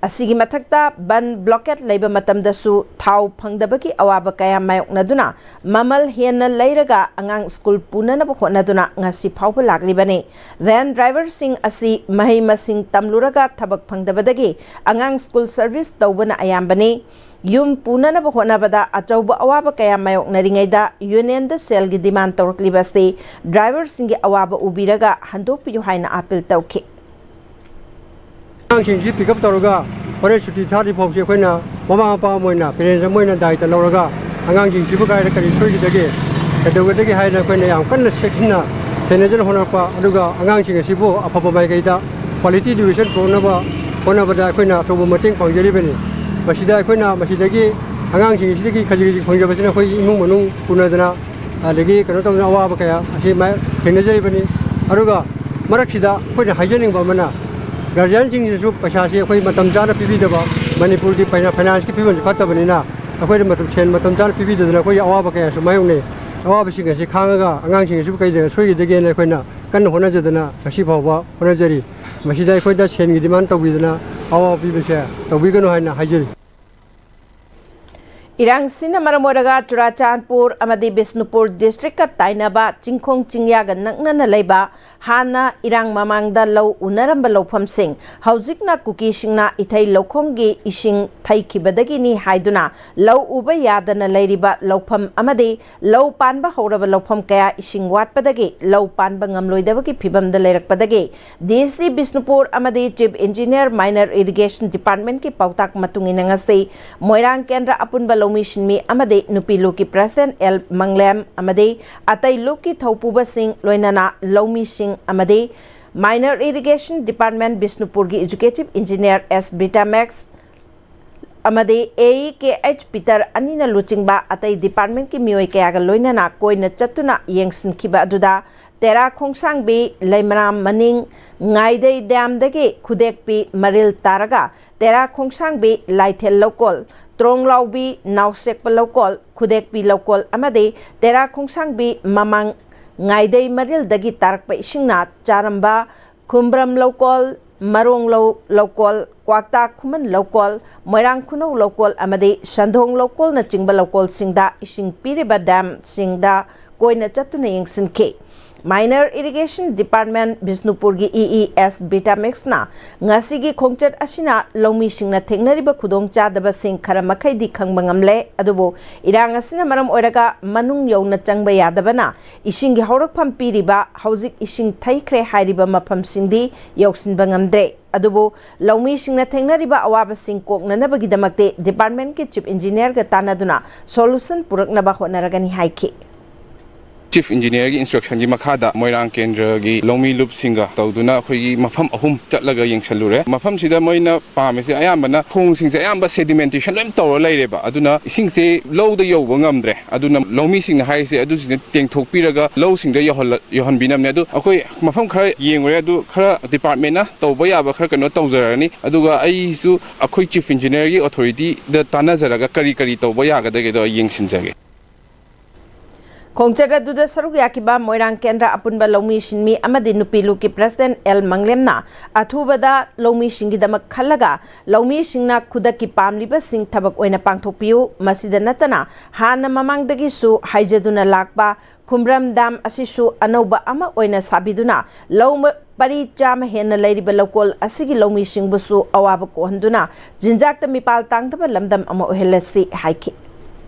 ꯑꯁꯤꯒꯤ ꯃꯊꯛꯇ ꯕꯟ blockade ꯂꯩꯕ ꯃꯇꯝꯗꯁꯨ ꯊꯥꯎ ꯐꯪꯗꯕꯒꯤ ꯑꯋꯥꯕ ꯀꯌꯥ ꯃꯥꯌꯣꯛꯅꯗꯨꯅ ꯃꯃꯜ ꯍꯦꯟꯅ ꯂꯩꯔꯒ ꯑꯉꯥꯡ school ꯄꯨꯅꯅꯕ ꯍꯣꯠꯅꯗꯨꯅ ꯉꯁꯤ ꯐꯥꯎꯕ ꯂꯥꯛꯂꯤꯕꯅꯤ꯫ Van driverꯁꯤꯡ ꯑꯁꯤ ꯃꯍꯩ ꯃꯁꯤꯡ ꯇꯝꯂꯨꯔꯒ ꯊꯕꯛ ꯐꯪꯗꯕꯗꯒꯤ ꯑꯉꯥꯡ school service ꯇꯧꯕꯅ ꯑꯌꯥꯝꯕꯅꯤ꯫ ꯌꯨꯝ ꯄꯨꯅꯅꯕ ꯍꯣꯠꯅꯕꯗ ꯑꯆꯧꯕ ꯑꯋꯥꯕ ꯀꯌꯥ ꯃꯥꯌꯣꯛꯅꯔꯤꯉꯩꯗ unionꯗ ꯁꯦꯜꯒꯤ demand ꯇꯧꯔꯛꯂꯤꯕ ꯑꯁꯤ driverꯁꯤꯡꯒꯤ ꯑꯋꯥꯕ ꯎꯕꯤꯔꯒ ꯍꯟꯗꯣꯛꯄꯤꯌꯨ ꯍꯥꯏꯅ appeal ꯇꯧꯈꯤ꯫ ꯑꯉꯥꯡꯁꯤꯡꯁꯤ pick up ꯇꯧꯔꯒ ꯍꯣꯔꯦꯟ ꯁꯨꯇꯤ ꯊꯥꯗ꯭ꯔꯤ ꯐꯥꯎꯁꯦ ꯑꯩꯈꯣꯏꯅ ꯃꯃꯥ ꯃꯄꯥ ꯑꯃ ꯑꯣꯏꯅ parents ꯑꯃ ꯑꯣꯏꯅ ꯗꯥꯏꯇ ꯂꯧꯔꯒ ꯑꯉꯥꯡꯁꯤꯡꯁꯤꯕꯨ ꯀꯥꯏꯗ ꯀꯔꯤ ꯁꯣꯏꯈꯤꯗꯒꯦ, ꯀꯩꯗꯧꯒꯗꯒꯦ ꯍꯥꯏꯅ ꯑꯩꯈꯣꯏꯅ ꯌꯥꯝ ꯀꯟꯅ ꯆꯦꯛꯁꯤꯟꯅ ꯁꯦꯟꯅꯖꯅ ꯍꯣꯠꯅꯔꯛꯄ, ꯑꯗꯨꯒ ꯑꯉꯥꯡꯁꯤꯡ ꯑꯁꯤꯕꯨ ꯑꯐꯕ ꯃꯥꯏꯀꯩꯗ quality education ꯄꯨꯔꯛꯅꯕ ꯍꯣꯠꯅꯕꯗ ꯑꯩꯈꯣꯏꯅ ꯑꯆꯧꯕ ꯃꯇꯦꯡ ꯄꯥꯡꯖꯔꯤꯕꯅꯤ꯫ ꯃꯁꯤꯗ ꯑꯩꯈꯣꯏꯅ ꯃꯁꯤꯗꯒꯤ ꯑꯉꯥꯡꯁꯤꯡ ꯑꯁꯤꯗꯒꯤ ꯈꯖꯤꯛ ꯈꯖꯤꯛ ꯐꯪꯖꯕꯁꯤꯅ ꯑꯩꯈꯣꯏꯒꯤ ꯏꯃꯨꯡ ꯃꯅꯨꯡ ꯄꯨꯅꯗꯅ ꯑꯗꯒꯤ ꯀꯩꯅꯣ ꯇꯧꯗꯅ ꯑꯋꯥꯕ ꯀꯌꯥ ꯑꯁꯤ ꯃꯥ-, ꯊꯦꯡꯅꯖꯔꯤꯕꯅꯤ꯫ ꯑꯗꯨꯒ ꯃꯔꯛꯁꯤꯗ ꯑꯩꯈꯣꯏꯅ ꯍꯥꯏꯖꯅꯤꯡꯕ ꯑꯃꯅ, guardianꯁꯤꯡꯁꯤꯁꯨ ꯄꯩꯁꯥꯁꯤ ꯑꯩꯈꯣꯏ ꯃꯇꯝ ꯆꯥꯅ ꯄꯤꯕꯤꯗꯕ, ꯃꯅꯤꯄꯨꯔꯒꯤ ꯐꯥꯏꯅꯥ-, financeꯀꯤ ꯐꯤꯕꯝꯁꯤ ꯐꯠꯇꯕꯅꯤꯅ ꯑꯩꯈꯣꯏꯅ ꯃꯇꯝ, ꯁꯦꯟ ꯃꯇꯝ ꯆꯥꯅ ꯄꯤꯕꯤꯗꯗꯅ ꯑꯩꯈꯣꯏꯒꯤ ꯑꯋꯥꯕ ꯀꯌꯥꯁꯨ ꯃꯥꯌꯣꯛꯅꯩ꯫ ꯑꯋꯥꯕꯁꯤꯡ ꯑꯁꯤ ꯈꯥꯡꯉꯒ ꯑꯉꯥꯡꯁꯤꯡ ꯑꯁꯤꯕꯨ ꯀꯩꯗ ꯁꯣꯏꯈꯤꯗꯒꯦꯅ ꯑꯩꯈꯣꯏꯅ ꯀꯟꯅ ꯍꯣꯠꯅꯖꯗꯅ ꯉꯁꯤ ꯐꯥꯎꯕ ꯍꯣꯠꯅꯖꯔꯤ꯫ ꯃꯁꯤꯗ ꯑꯩꯈꯣꯏꯗ ꯁꯦꯟꯒꯤ demand ꯇꯧꯕꯤꯗꯅ ꯑꯋꯥꯕ ꯄꯤꯕꯁꯦ ꯇꯧꯕꯤꯒꯅꯨ ꯍꯥꯏꯅ ꯍꯥꯏꯖꯔꯤ꯫ ꯏꯔꯥꯡꯁꯤꯅ ꯃꯔꯝ ꯑꯣꯏꯔꯒ ꯆꯨꯔꯥꯆꯥꯟꯄꯨꯔ ꯑꯃꯗꯤ ꯕꯤꯁꯅꯨꯄꯨꯔ districtꯀ ꯇꯥꯏꯅꯕ ꯆꯤꯡꯈꯣꯡ ꯆꯤꯡꯌꯥꯒ ꯅꯛꯅꯅ ꯂꯩꯕ ꯍꯥꯟꯅ ꯏꯔꯥꯡ ꯃꯃꯥꯡꯗ ꯂꯧ ꯎꯅꯔꯝꯕ ꯂꯧꯐꯝꯁꯤꯡ ꯍꯧꯖꯤꯛꯅ ꯀꯨꯀꯤꯁꯤꯡꯅ ꯏꯊꯩ ꯂꯧꯈꯣꯡꯒꯤ ꯏꯁꯤꯡ ꯊꯩꯈꯤꯕꯗꯒꯤꯅꯤ ꯍꯥꯏꯗꯨꯅ ꯂꯧ ꯎꯕ ꯌꯥꯗꯅ ꯂꯩꯔꯤꯕ ꯂꯧꯐꯝ ꯑꯃꯗꯤ ꯂꯧ ꯄꯥꯟꯕ ꯍꯧꯔꯕ ꯂꯧꯐꯝ ꯀꯌꯥ ꯏꯁꯤꯡ ꯋꯥꯠꯄꯗꯒꯤ ꯂꯧ ꯄꯥꯟꯕ ꯉꯝꯂꯣꯏꯗꯕꯒꯤ ꯐꯤꯕꯝꯗ ꯂꯩꯔꯛꯄꯗꯒꯤ DSC ꯕꯤꯁꯅꯨꯄꯨꯔ ꯑꯃꯗꯤ Chief Engineer Minor Irrigation Departmentꯀꯤ ꯄꯥꯎꯇꯥꯛ ꯃꯇꯨꯡ ꯏꯟꯅ ꯉꯁꯤ ꯃꯣꯏꯔꯥꯡ ꯀꯦꯟꯗ꯭ꯔ ꯑꯄꯨꯟꯕ ꯂꯧꯃꯤꯁꯤꯟꯃꯤ ꯑꯃꯗꯤ ꯅꯨꯄꯤ ꯂꯨꯞꯀꯤ president ꯑꯦꯜ ꯃꯪꯂꯦꯝ ꯑꯃꯗꯤ ꯑꯇꯩ ꯂꯨꯞꯀꯤ ꯊꯧꯄꯨꯕꯁꯤꯡ ꯂꯣꯏꯅꯅ ꯂꯧꯃꯤꯁꯤꯡ ꯑꯃꯗꯤ Minor Irrigation Department ꯕꯤꯁꯅꯨꯄꯨꯔꯒꯤ Executive Engineer ꯑꯦꯁ ꯕ꯭ꯔꯤꯇꯥꯃꯦꯛꯁ, ꯑꯃꯗꯤ ꯑꯦ ꯏ ꯀꯦ ꯑꯩꯆ ꯄꯤꯇꯔ ꯑꯅꯤꯅ ꯂꯨꯆꯤꯡꯕ ꯑꯇꯩ ꯗꯤꯄꯥꯔꯠꯃꯦꯟꯠꯀꯤ ꯃꯤꯑꯣꯏ ꯀꯌꯥꯒ ꯂꯣꯏꯅꯅ ꯀꯣꯏꯅ ꯆꯠꯇꯨꯅ ꯌꯦꯡꯁꯤꯟꯈꯤꯕ ꯑꯗꯨꯗ ꯇꯦꯔꯥ ꯈꯣꯡꯁꯥꯡꯕꯤ, ꯂꯩꯃꯔꯥꯝ ꯃꯅꯤꯡ, ꯉꯥꯏꯗꯩ ꯗ꯭ꯌꯥꯝꯗꯒꯤ ꯈꯨꯗꯦꯛꯄꯤ ꯃꯔꯤꯜ ꯇꯥꯔꯒ ꯇꯦꯔꯥ ꯈꯣꯡꯁꯥꯡꯕꯤ, ꯂꯥꯏꯊꯦꯜ ꯂꯧꯀꯣꯜ, ꯇ꯭ꯔꯣꯡꯂꯥꯎꯕꯤ, ꯅꯥꯎꯁꯦꯛꯄ ꯂꯧꯀꯣꯜ, ꯈꯨꯗꯦꯛꯄꯤ ꯂꯧꯀꯣꯜ ꯑꯃꯗꯤ ꯇꯦꯔꯥ ꯈꯣꯡꯁꯥꯡꯕꯤ ꯃꯃꯥꯡ ꯉꯥꯏꯗꯩ ꯃꯔꯤꯜꯗꯒꯤ ꯇꯥꯔꯛꯄ ꯏꯁꯤꯡꯅ ꯆꯥꯔꯝꯕ ꯈꯨꯝꯕ꯭ꯔꯝ ꯂꯧꯀꯣꯜ, ꯃꯔꯣꯡ ꯂꯧ ꯂꯧꯀꯣꯜ, ꯀ꯭ꯋꯥꯛꯇꯥ ꯈꯨꯃꯟ ꯂꯧꯀꯣꯜ, ꯃꯣꯏꯔꯥꯡ ꯈꯨꯅꯧ ꯂꯧꯀꯣꯜ ꯑꯃꯗꯤ ꯁꯟꯗꯣꯡ ꯂꯧꯀꯣꯜꯅꯆꯤꯡꯕ ꯂꯧꯀꯣꯜꯁꯤꯡꯗ ꯏꯁꯤꯡ ꯄꯤꯔꯤꯕ ꯗꯥꯝꯁꯤꯡꯗ ꯀꯣꯏꯅ ꯆꯠꯇꯨꯅ ꯌꯦꯡꯁꯤꯟꯈꯤ꯫ Minor Irrigation Department ꯕꯤꯁꯅꯨꯄꯨꯔꯒꯤ E E S ꯕꯤꯇꯥꯃꯦꯛꯁꯅ ꯉꯁꯤꯒꯤ ꯈꯣꯡꯆꯠ ꯑꯁꯤꯅ ꯂꯧꯃꯤꯁꯤꯡꯅ ꯊꯦꯡꯅꯔꯤꯕ ꯈꯨꯗꯣꯡꯆꯥꯗꯕꯁꯤꯡ ꯈꯔ ꯃꯈꯩꯗꯤ ꯈꯪꯕ ꯉꯝꯂꯦ, ꯑꯗꯨꯕꯨ ꯏꯔꯥꯡ ꯑꯁꯤꯅ ꯃꯔꯝ ꯑꯣꯏꯔꯒ ꯃꯅꯨꯡ ꯌꯧꯅ ꯆꯪꯕ ꯌꯥꯗꯕꯅ ꯏꯁꯤꯡꯒꯤ ꯍꯧꯔꯛꯐꯝ ꯄꯤꯔꯤꯕ, ꯍꯧꯖꯤꯛ ꯏꯁꯤꯡ ꯊꯩꯈ꯭ꯔꯦ ꯍꯥꯏꯔꯤꯕ ꯃꯐꯝꯁꯤꯡꯗꯤ ꯌꯧꯁꯤꯟꯕ ꯉꯝꯗ꯭ꯔꯦ꯫ ꯑꯗꯨꯕꯨ ꯂꯧꯃꯤꯁꯤꯡꯅ ꯊꯦꯡꯅꯔꯤꯕ ꯑꯋꯥꯕꯁꯤꯡ ꯀꯣꯛꯅꯅꯕꯒꯤꯗꯃꯛꯇꯤ ꯗꯤꯄꯥꯔꯠꯃꯦꯟꯠꯀꯤ ꯆꯤꯐ ꯏꯟꯖꯤꯅꯤꯌꯔꯒ ꯇꯥꯟꯅꯗꯨꯅ ꯁꯣꯂꯨꯁꯟ ꯄꯨꯔꯛꯅꯕ ꯍꯣꯠꯅꯔꯒꯅꯤ ꯍꯥꯏꯈꯤ꯫ ꯆꯤꯐ ꯏꯟꯖꯤꯅꯤꯌꯔꯒꯤ ꯏꯟꯁꯇ꯭ꯔꯛꯁꯟꯒꯤ ꯃꯈꯥꯗ ꯃꯣꯏꯔꯥꯡ ꯀꯦꯟꯗ꯭ꯔꯒꯤ ꯂꯧꯃꯤ ꯂꯨꯞꯁꯤꯡꯒ ꯇꯧꯗꯨꯅ ꯑꯩꯈꯣꯏꯒꯤ ꯃꯐꯝ ꯑꯍꯨꯝ ꯆꯠꯂꯒ ꯌꯦꯡꯁꯜꯂꯨꯔꯦ꯫ ꯃꯐꯝꯁꯤꯗ ꯃꯣꯏꯅ ꯄꯥꯝꯃꯤꯁꯦ ꯑꯌꯥꯝꯕꯅ ꯈꯣꯡꯁꯤꯡꯁꯦ ꯑꯌꯥꯝꯕ ꯁꯦꯗꯤꯃꯦꯟꯇꯦꯁꯟ ꯂꯣꯏ ꯇꯧꯔ ꯂꯩꯔꯦꯕ꯫ ꯑꯗꯨꯅ ꯏꯁꯤꯡꯁꯦ ꯂꯧꯗ ꯌꯧꯕ ꯉꯝꯗ꯭ꯔꯦ꯫ ꯑꯗꯨꯅ ꯂꯧꯃꯤꯁꯤꯡꯅ ꯍꯥꯏꯔꯤꯁꯦ ꯑꯗꯨꯁꯤꯡꯗ ꯇꯦꯡꯊꯣꯛꯄꯤꯔꯒ ꯂꯧꯁꯤꯡꯗ ꯌꯧꯍꯜꯂ-, ꯌꯧꯍꯟꯕꯤꯅꯕꯅꯦ꯫ ꯑꯗꯨ ꯑꯩꯈꯣꯏ ꯃꯐꯝ ꯈꯔ ꯌꯦꯡꯉꯨꯔꯦ꯫ ꯑꯗꯨ ꯈꯔ ꯗꯤꯄꯥꯔꯠꯃꯦꯟꯅ ꯇꯧꯕ ꯌꯥꯕ ꯈꯔ ꯀꯩꯅꯣ ꯇꯧꯖꯔꯅꯤ꯫ ꯑꯗꯨꯒ ꯑꯩꯁꯨ ꯑꯩꯈꯣꯏ ꯆꯤꯐ ꯏꯟꯖꯤꯅꯤꯌꯔꯒꯤ ꯑꯣꯊꯣꯔꯤꯇꯤꯗ ꯇꯥꯟꯅꯖꯔꯒ ꯀꯔꯤ ꯀꯔꯤ ꯇꯧꯕ ꯌꯥꯒꯗꯒꯦꯗꯣ ꯑꯩ ꯌꯦꯡꯁꯤꯟꯖꯒꯦ꯫ ꯈꯣꯡꯆꯠ ꯑꯗꯨꯗ ꯁꯔꯨꯛ ꯌꯥꯈꯤꯕ ꯃꯣꯏꯔꯥꯡ ꯀꯦꯟꯗ꯭ꯔ ꯑꯄꯨꯟꯕ ꯂꯧꯃꯤ ꯁꯤꯟꯃꯤ ꯑꯃꯗꯤ ꯅꯨꯄꯤ ꯂꯨꯞꯀꯤ ꯄ꯭ꯔꯁꯤꯗꯦꯟꯠ ꯑꯦꯜ ꯃꯪꯂꯦꯝꯅ ꯑꯊꯨꯕꯗ ꯂꯧꯃꯤꯁꯤꯡꯒꯤꯗꯃꯛ ꯈꯜꯂꯒ ꯂꯧꯃꯤꯁꯤꯡꯅ ꯈꯨꯗꯛꯀꯤ ꯄꯥꯝꯂꯤꯕꯁꯤꯡ ꯊꯕꯛ ꯑꯣꯏꯅ ꯄꯥꯡꯊꯣꯛꯄꯤꯌꯨ꯫ ꯃꯁꯤꯗ ꯅꯠꯇꯅ ꯍꯥꯟꯅ ꯃꯃꯥꯡꯗꯒꯤꯁꯨ ꯍꯥꯏꯖꯗꯨꯅ ꯂꯥꯛꯄ ꯈꯨꯝꯕ꯭ꯔꯝ ꯗꯥꯝ ꯑꯁꯤꯁꯨ ꯑꯅꯧꯕ ꯑꯃ ꯑꯣꯏꯅ ꯁꯥꯕꯤꯗꯨꯅ ꯂꯧ ꯄꯔꯤ ꯆꯥꯝꯃ ꯍꯦꯟꯅ ꯂꯩꯔꯤꯕ ꯂꯧꯀꯣꯜ ꯑꯁꯤꯒꯤ ꯂꯧꯃꯤꯁꯤꯡꯕꯨꯁꯨ ꯑꯋꯥꯕ ꯀꯣꯛꯍꯟꯗꯨꯅ ꯆꯤꯟꯖꯥꯛꯇ ꯃꯤꯄꯥꯜ ꯇꯥꯡꯗꯕ ꯂꯝꯗꯝ ꯑꯃ ꯑꯣꯏꯍꯜꯂꯁꯤ ꯍꯥꯏꯈꯤ꯫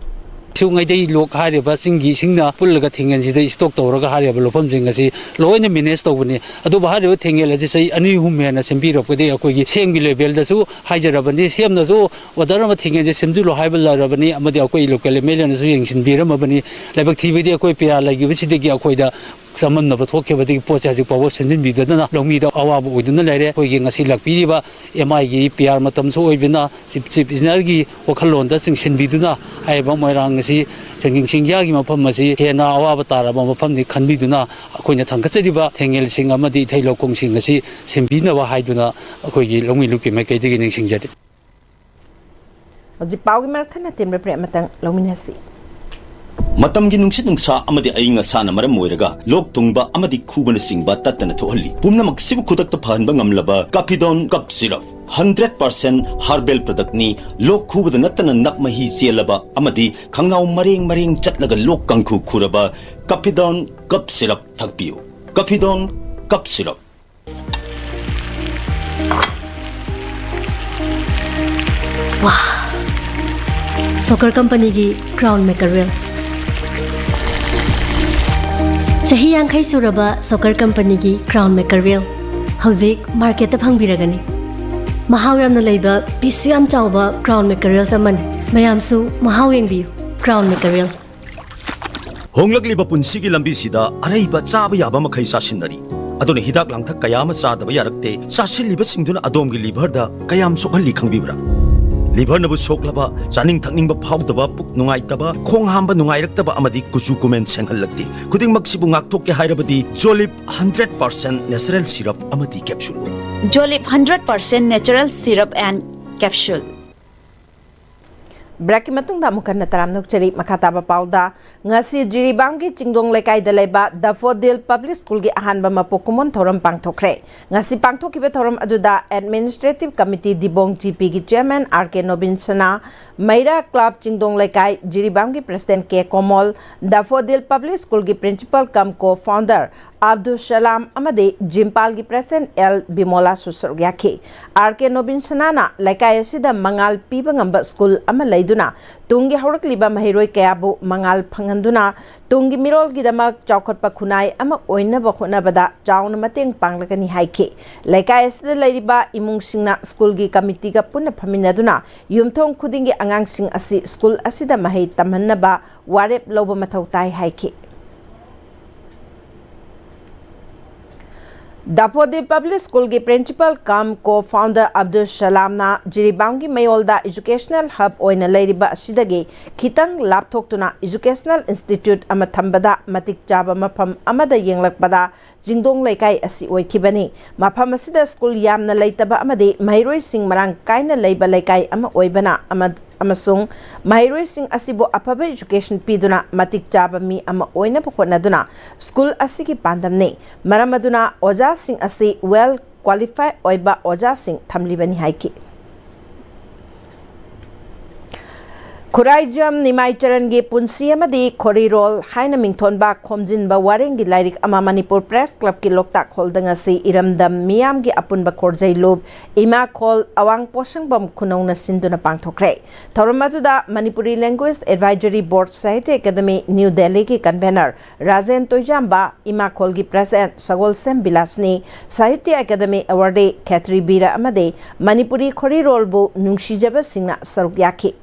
ꯁꯤꯎ ꯉꯩꯗꯩ ꯂꯣꯛ ꯍꯥꯏꯔꯤꯕ ꯆꯤꯡꯒꯤ ꯏꯁꯤꯡꯅ ꯄꯨꯜꯂꯒ ꯊꯦꯡꯒꯦꯜꯁꯤꯗ ꯏꯁꯇꯣꯛ ꯇꯧꯔꯒ ꯍꯥꯏꯔꯤꯕ ꯂꯧꯐꯝꯁꯤꯡ ꯑꯁꯤ ꯂꯣꯏꯅ ꯃꯦꯅꯦꯖ ꯇꯧꯕꯅꯤ꯫ ꯑꯗꯨꯕꯨ ꯍꯥꯏꯔꯤꯕ ꯊꯦꯡꯒꯦꯜ ꯑꯁꯤ ꯆꯍꯤ ꯑꯅꯤ ꯑꯍꯨꯝ ꯍꯦꯟꯅ ꯁꯦꯝꯕꯤꯔꯛꯄꯗꯒꯤ ꯑꯩꯈꯣꯏꯒꯤ ꯁꯤ ꯑꯦꯝꯒꯤ ꯂꯦꯚꯦꯜꯗꯁꯨ ꯍꯥꯏꯖꯔꯕꯅꯤ, ꯁꯤ ꯑꯦꯝꯅꯁꯨ ꯑꯣꯔꯗꯔ ꯑꯃ ꯊꯦꯡꯒꯦꯜꯁꯦ ꯁꯦꯝꯖꯤꯜꯂꯨ ꯍꯥꯏꯕ ꯂꯩꯔꯕꯅꯤ, ꯑꯃꯗꯤ ꯑꯩꯈꯣꯏ ꯂꯣꯀꯦꯜ ꯑꯦꯝ ꯑꯦꯜ ꯑꯦꯅꯁꯨ ꯌꯦꯡꯁꯤꯟꯕꯤꯔꯝꯃꯕꯅꯤ꯫ ꯂꯥꯏꯕꯛ ꯊꯤꯕꯗꯤ ꯑꯩꯈꯣꯏ ꯄꯦꯌꯥ ꯂꯩꯈꯤꯕꯁꯤꯗꯒꯤ ꯑꯩꯈꯣꯏꯗ ꯆꯃꯝꯅꯕ ꯊꯣꯛꯈꯤꯕꯗꯒꯤ ꯄꯣꯠꯁꯦ ꯍꯧꯖꯤꯛ ꯐꯥꯎꯕ ꯁꯦꯝꯖꯤꯟꯕꯤꯗꯗꯅ ꯂꯧꯃꯤꯗ ꯑꯋꯥꯕ ꯑꯣꯏꯗꯨꯅ ꯂꯩꯔꯦ꯫ ꯑꯩꯈꯣꯏꯒꯤ ꯉꯁꯤ ꯂꯥꯛꯄꯤꯔꯤꯕ ꯑꯦꯝ ꯑꯥꯏꯒꯤ ꯄꯤ ꯑꯥꯔ ꯃꯇꯝꯁꯨ ꯑꯣꯏꯕꯅ, ꯆꯤꯞ, ꯆꯤꯞ ꯏꯟꯖꯤꯅꯤꯌꯥꯔꯒꯤ ꯋꯥꯈꯜꯂꯣꯟꯗ ꯆꯤꯡꯁꯤꯟꯕꯤꯗꯨꯅ ꯍꯥꯏꯔꯤꯕ ꯃꯣꯏꯔꯥꯡ ꯑꯁꯤ ꯁꯦꯟꯖꯦꯡ ꯆꯤꯡꯌꯥꯒꯤ ꯃꯐꯝ ꯑꯁꯤ ꯍꯦꯟꯅ ꯑꯋꯥꯕ ꯇꯥꯔꯕ ꯃꯐꯝꯅꯤ ꯈꯟꯕꯤꯗꯨꯅ ꯑꯩꯈꯣꯏꯅ ꯊꯥꯡꯒꯠꯆꯔꯤꯕ ꯊꯦꯡꯉꯦꯜꯁꯤꯡ ꯑꯃꯗꯤ ꯏꯊꯩ ꯂꯧꯈꯣꯡꯁꯤꯡ ꯑꯁꯤ ꯁꯦꯝꯕꯤꯅꯕ ꯍꯥꯏꯗꯨꯅ ꯑꯩꯈꯣꯏꯒꯤ ꯂꯧꯃꯤ ꯂꯨꯞꯀꯤ ꯃꯥꯏꯀꯩꯗꯒꯤ ꯅꯤꯡꯁꯤꯡꯖꯔꯤ꯫ ꯍꯧꯖꯤꯛ ꯄꯥꯎꯒꯤ ꯃꯔꯛ ꯊꯠꯅ ꯇꯦꯟꯕ ꯕ꯭ꯔꯦꯛ ꯑꯃꯇꯪ ꯂꯧꯃꯤꯟꯅꯁꯤ꯫ ꯃꯇꯝꯒꯤ ꯅꯨꯡꯁꯤꯠ ꯅꯨꯡꯁꯥ ꯑꯃꯗꯤ ꯑꯏꯪ ꯑꯁꯥꯅ ꯃꯔꯝ ꯑꯣꯏꯔꯒ ꯂꯣꯛ ꯊꯨꯡꯕ ꯑꯃꯗꯤ ꯈꯨꯕꯅꯆꯤꯡꯕ ꯇꯠꯇꯅ ꯊꯣꯛꯍꯜꯂꯤ꯫ ꯄꯨꯝꯅꯃꯛꯁꯤꯕꯨ ꯈꯨꯗꯛꯇ ꯐꯍꯟꯕ ꯉꯝꯂꯕ ꯀꯥꯐꯤꯗꯣꯟ ꯀꯞ ꯁꯤꯔꯞ, ꯍꯟꯗ꯭ꯔꯦꯠ ꯄꯥꯔꯁꯦꯟ ꯍꯥꯔꯕꯦꯜ ꯄ꯭ꯔꯗꯛꯅꯤ꯫ ꯂꯣꯛ ꯈꯨꯕꯗ ꯅꯠꯇꯅ ꯅꯞ ꯃꯍꯤ ꯆꯦꯜꯂꯕ ꯑꯃꯗꯤ ꯈꯪꯅꯥꯎ ꯃꯔꯦꯡ ꯃꯔꯦꯡ ꯆꯠꯂꯒ ꯂꯣꯛ ꯀꯥꯡꯈꯨ ꯈꯨꯔꯕ ꯀꯥꯐꯤꯗꯣꯟ ꯀꯞ ꯁꯤꯔꯞ ꯊꯛꯄꯤꯌꯨ꯫ ꯀꯥꯐꯤꯗꯣꯟ ꯀꯞ ꯁꯤꯔꯞ꯫ ꯋꯥ! ꯁꯣꯀꯔ ꯀꯝꯄꯅꯤꯒꯤ ꯀ꯭ꯔꯥꯎꯟ ꯃꯦꯀꯔꯦꯜ꯫ ꯆꯍꯤ ꯌꯥꯡꯈꯩ ꯁꯨꯔꯕ ꯁꯣꯀꯔ ꯀꯝꯄꯅꯤꯒꯤ ꯀ꯭ꯔꯥꯎꯟ ꯃꯦꯀꯔꯦꯜ ꯍꯧꯖꯤꯛ ꯃꯥꯔꯀꯦꯠꯇ ꯐꯪꯕꯤꯔꯒꯅꯤ꯫ ꯃꯍꯥꯎ ꯌꯥꯝꯅ ꯂꯩꯕ, ꯄꯤꯁꯁꯨ ꯌꯥꯝ ꯆꯥꯎꯕ ꯀ꯭ꯔꯥꯎꯟ ꯃꯦꯀꯔꯦꯜꯁ ꯑꯃꯅꯤ꯫ ꯃꯌꯥꯝꯁꯨ ꯃꯍꯥꯎ ꯌꯦꯡꯕꯤꯌꯨ꯫ ꯀ꯭ꯔꯥꯎꯟ ꯃꯦꯀꯔꯦꯜ꯫ ꯍꯣꯡꯂꯛꯂꯤꯕ ꯄꯨꯟꯁꯤꯒꯤ ꯂꯝꯕꯤꯁꯤꯗ ꯑꯔꯩꯕ ꯆꯥꯕ ꯌꯥꯕ ꯃꯈꯩ ꯆꯥꯁꯤꯟꯅꯔꯤ꯫ ꯑꯗꯨꯅ ꯍꯤꯗꯥꯛ ꯂꯥꯡꯊꯛ ꯀꯌꯥ ꯑꯃ ꯆꯥꯗꯕ ꯌꯥꯔꯛꯇꯦ꯫ ꯆꯥꯁꯤꯜꯂꯤꯕꯁꯤꯡꯗꯨꯅ ꯑꯗꯣꯝꯒꯤ ꯂꯤꯚꯔꯗ ꯀꯌꯥꯝ ꯁꯣꯛꯍꯜꯂꯤ ꯈꯪꯕꯤꯕ꯭ꯔꯥ? ꯂꯤꯚꯔꯅꯕꯨ ꯁꯣꯛꯂꯕ, ꯆꯥꯅꯤꯡ ꯊꯛꯅꯤꯡꯕ ꯐꯥꯎꯗꯕ, ꯄꯨꯛ ꯅꯨꯡꯉꯥꯏꯇꯕ, ꯈꯣꯡ ꯍꯥꯝꯕ ꯅꯨꯡꯉꯥꯏꯔꯛꯇꯕ ꯑꯃꯗꯤ ꯀꯨꯆꯨ ꯀꯨꯃꯦꯟ ꯁꯦꯡꯍꯜꯂꯛꯇꯦ꯫ ꯈꯨꯗꯤꯡꯃꯛꯁꯤꯕꯨ ꯉꯥꯛꯊꯣꯛꯀꯦ ꯍꯥꯏꯔꯕꯗꯤ ꯖꯣꯂꯤꯞ ꯍꯟꯗ꯭ꯔꯦꯠ ꯄꯥꯔꯁꯦꯟ natural syrup ꯑꯃꯗꯤ capsule꯫ Jolip hundred percent natural syrup and capsule꯫ ꯕ꯭ꯔꯦꯛꯀꯤ ꯃꯇꯨꯡꯗ ꯑꯃꯨꯛ ꯍꯟꯅ ꯇꯔꯥꯝꯅ ꯑꯣꯛꯆꯔꯤ꯫ ꯃꯈꯥ ꯇꯥꯕ ꯄꯥꯎꯗ, ꯉꯁꯤ ꯖꯤꯔꯤꯕꯥꯝꯒꯤ ꯆꯤꯡꯗꯣꯡ ꯂꯩꯀꯥꯏꯗ ꯂꯩꯕ ꯗꯥꯐꯣꯗꯤꯜ ꯄꯕ꯭ꯂꯤꯛ ꯁ꯭ꯀꯨꯜꯒꯤ ꯑꯍꯥꯟꯕ ꯃꯄꯣꯛ ꯀꯨꯝꯑꯣꯟ ꯊꯧꯔꯝ ꯄꯥꯡꯊꯣꯛꯈ꯭ꯔꯦ꯫ ꯉꯁꯤ ꯄꯥꯡꯊꯣꯛꯈꯤꯕ ꯊꯧꯔꯝ ꯑꯗꯨꯗ ꯑꯦꯗꯃꯤꯅꯤꯁꯇ꯭ꯔꯦꯇꯤꯚ ꯀꯃꯤꯇꯤ ꯗꯤꯕꯣꯡ ꯖꯤ ꯄꯤꯒꯤ ꯆꯤꯌꯔꯃꯦꯟ ꯑꯥꯔ ꯀꯦ ꯅꯣꯕꯤꯟ ꯁꯅꯥ, ꯃꯩꯔꯥ ꯀ꯭ꯂꯕ ꯆꯤꯡꯗꯣꯡ ꯂꯩꯀꯥꯏ, ꯖꯤꯔꯤꯕꯥꯝꯒꯤ ꯄ꯭ꯔꯦꯁꯤꯗꯦꯟꯠ ꯀꯦ ꯀꯣꯃꯣꯜ, ꯗꯥꯐꯣꯗꯤꯜ ꯄꯕ꯭ꯂꯤꯛ ꯁ꯭ꯀꯨꯜꯒꯤ ꯄ꯭ꯔꯤꯟꯁꯤꯄꯥꯜ ꯀꯝ ꯀꯣ ꯐꯥꯎꯟꯗꯔ ꯑꯕꯗꯨꯜ ꯁꯂꯥꯝ ꯑꯃꯗꯤ ꯖꯤꯝꯄꯥꯜꯒꯤ ꯄ꯭ꯔꯦꯁꯤꯗꯦꯟꯠ ꯑꯦꯜ ꯕꯤꯃꯣꯂꯥꯁꯨ ꯁꯔꯨꯛ ꯌꯥꯈꯤ꯫ ꯑꯥꯔ ꯀꯦ ꯅꯣꯕꯤꯟ ꯁꯅꯥꯅ ꯂꯩꯀꯥꯏ ꯑꯁꯤꯗ ꯃꯉꯥꯜ ꯄꯤꯕ ꯉꯝꯕ ꯁ꯭ꯀꯨꯜ ꯑꯃ ꯂꯩꯗꯨꯅ ꯇꯨꯡꯒꯤ ꯍꯧꯔꯛꯂꯤꯕ ꯃꯍꯩꯔꯣꯏ ꯀꯌꯥꯕꯨ ꯃꯉꯥꯜ ꯐꯪꯍꯟꯗꯨꯅ ꯇꯨꯡꯒꯤ ꯃꯤꯔꯣꯜꯒꯤꯗꯃꯛ ꯆꯥꯎꯈꯠꯄ ꯈꯨꯟꯅꯥꯏ ꯑꯃ ꯑꯣꯏꯅꯕ ꯍꯣꯠꯅꯕꯗ ꯆꯥꯎꯅ ꯃꯇꯦꯡ ꯄꯥꯡꯂꯒꯅꯤ ꯍꯥꯏꯈꯤ꯫ ꯂꯩꯀꯥꯏ ꯑꯁꯤꯗ ꯂꯩꯔꯤꯕ ꯏꯃꯨꯡꯁꯤꯡꯅ ꯁ꯭ꯀꯨꯜꯒꯤ ꯀꯃꯤꯇꯤꯒ ꯄꯨꯟꯅ ꯐꯝꯃꯤꯟꯅꯗꯨꯅ ꯌꯨꯝꯊꯣꯡ ꯈꯨꯗꯤꯡꯒꯤ ꯑꯉꯥꯡꯁꯤꯡ ꯑꯁꯤ ꯁ꯭ꯀꯨꯜ ꯑꯁꯤꯗ ꯃꯍꯩ ꯇꯝꯍꯟꯅꯕ ꯋꯥꯔꯦꯞ ꯂꯧꯕ ꯃꯊꯧ ꯇꯥꯏ ꯍꯥꯏꯈꯤ꯫ ꯗꯥꯄꯣꯗꯤ ꯄꯕ꯭ꯂꯤꯛ ꯁ꯭ꯀꯨꯜꯒꯤ ꯄ꯭ꯔꯤꯟꯁꯤꯄꯥꯜ ꯀꯝ ꯀꯣ ꯐꯥꯎꯟꯗꯔ ꯑꯕꯗꯨꯜ ꯁꯂꯥꯝꯅ ꯖꯤꯔꯤꯕꯥꯝꯒꯤ ꯃꯌꯣꯜꯗ ꯏꯖꯨꯀꯦꯁꯅꯦꯜ ꯍꯕ ꯑꯣꯏꯅ ꯂꯩꯔꯤꯕ ꯑꯁꯤꯗꯒꯤ ꯈꯤꯇꯪ ꯂꯥꯞꯊꯣꯛꯇꯨꯅ ꯏꯖꯨꯀꯦꯁꯅꯦꯜ ꯏꯟꯁꯇꯤꯇ꯭ꯌꯨꯠ ꯑꯃ ꯊꯝꯕꯗ ꯃꯇꯤꯛ ꯆꯥꯕ ꯃꯐꯝ ꯑꯃꯗ ꯌꯦꯡꯂꯛꯄꯗ ꯆꯤꯡꯗꯣꯡ ꯂꯩꯀꯥꯏ ꯑꯁꯤ ꯑꯣꯏꯈꯤꯕꯅꯤ꯫ ꯃꯐꯝ ꯑꯁꯤꯗ ꯁ꯭ꯀꯨꯜ ꯌꯥꯝꯅ ꯂꯩꯇꯕ ꯑꯃꯗꯤ ꯃꯍꯩꯔꯣꯏꯁꯤꯡ ꯃꯔꯥꯡ ꯀꯥꯏꯅ ꯂꯩꯕ ꯂꯩꯀꯥꯏ ꯑꯃ ꯑꯣꯏꯕꯅ ꯑꯃ-, ꯑꯃꯁꯨꯡ ꯃꯍꯩꯔꯣꯏꯁꯤꯡ ꯑꯁꯤꯕꯨ ꯑꯐꯕ ꯏꯖꯨꯀꯦꯁꯟ ꯄꯤꯗꯨꯅ ꯃꯇꯤꯛ ꯆꯥꯕ ꯃꯤ ꯑꯃ ꯑꯣꯏꯅꯕ ꯍꯣꯠꯅꯗꯨꯅ ꯁ꯭ꯀꯨꯜ ꯑꯁꯤꯒꯤ ꯄꯥꯟꯗꯝꯅꯤ꯫ ꯃꯔꯝ ꯑꯗꯨꯅ ꯑꯣꯖꯥꯁꯤꯡ ꯑꯁꯤ ꯋꯦꯜ ꯀ꯭ꯋꯥꯂꯤꯐꯥꯏ ꯑꯣꯏꯕ ꯑꯣꯖꯥꯁꯤꯡ ꯊꯝꯂꯤꯕꯅꯤ ꯍꯥꯏꯈꯤ꯫ ꯈꯨꯔꯥꯏꯖꯝ ꯅꯤꯃꯥꯏꯆꯔꯟꯒꯤ ꯄꯨꯟꯁꯤ ꯑꯃꯗꯤ ꯈꯣꯔꯤꯔꯣꯜ ꯍꯥꯏꯅ ꯃꯤꯡꯊꯣꯟꯕ ꯈꯣꯝꯖꯤꯟꯕ ꯋꯥꯔꯦꯡꯒꯤ ꯂꯥꯏꯔꯤꯛ ꯑꯃ ꯃꯅꯤꯄꯨꯔ ꯄ꯭ꯔꯦꯁ ꯀ꯭ꯂꯕꯀꯤ ꯂꯣꯛꯇꯥꯛ ꯍꯣꯜꯗ ꯉꯁꯤ ꯏꯔꯝꯗꯝ ꯃꯤꯌꯥꯝꯒꯤ ꯑꯄꯨꯟꯕ ꯈꯣꯔꯖꯩ ꯂꯨꯞ ꯏꯃꯥ ꯈꯣꯜ ꯑꯋꯥꯡ ꯄꯣꯠꯁꯪꯕꯝ ꯈꯨꯅꯧꯅ ꯁꯤꯟꯗꯨꯅ ꯄꯥꯡꯊꯣꯛꯈ꯭ꯔꯦ꯫ ꯊꯧꯔꯝ ꯑꯗꯨꯗ ꯃꯅꯤꯄꯨꯔꯤ ꯂꯦꯡꯒ꯭ꯋꯦꯖ ꯑꯦꯗꯚꯥꯏꯖꯔꯤ ꯕꯣꯔꯗ ꯁꯥꯍꯤꯇ꯭ꯌ ꯑꯦꯀꯥꯗꯃꯤ ꯅ꯭ꯌꯨ ꯗꯦꯜꯂꯤꯒꯤ ꯀꯟꯚꯦꯅꯔ ꯔꯥꯖꯦꯟ ꯇꯣꯏꯖꯥꯝꯕ, ꯏꯃꯥꯈꯣꯜꯒꯤ ꯄ꯭ꯔꯦꯁꯤꯗꯦꯟꯠ ꯁꯒꯣꯜꯁꯦꯝ ꯕꯤꯂꯥꯁꯅꯤ, ꯁꯥꯍꯤꯇ꯭ꯌ ꯑꯦꯀꯥꯗꯃꯤ ꯑꯦꯋꯥꯔꯗꯤ ꯈꯦꯇ꯭ꯔꯤ ꯕꯤꯔ ꯑꯃꯗꯤ ꯃꯅꯤꯄꯨꯔꯤ ꯈꯣꯔꯤꯔꯣꯜꯕꯨ ꯅꯨꯡꯁꯤꯖꯕꯁꯤꯡꯅ ꯁꯔꯨꯛ ꯌꯥꯈꯤ꯫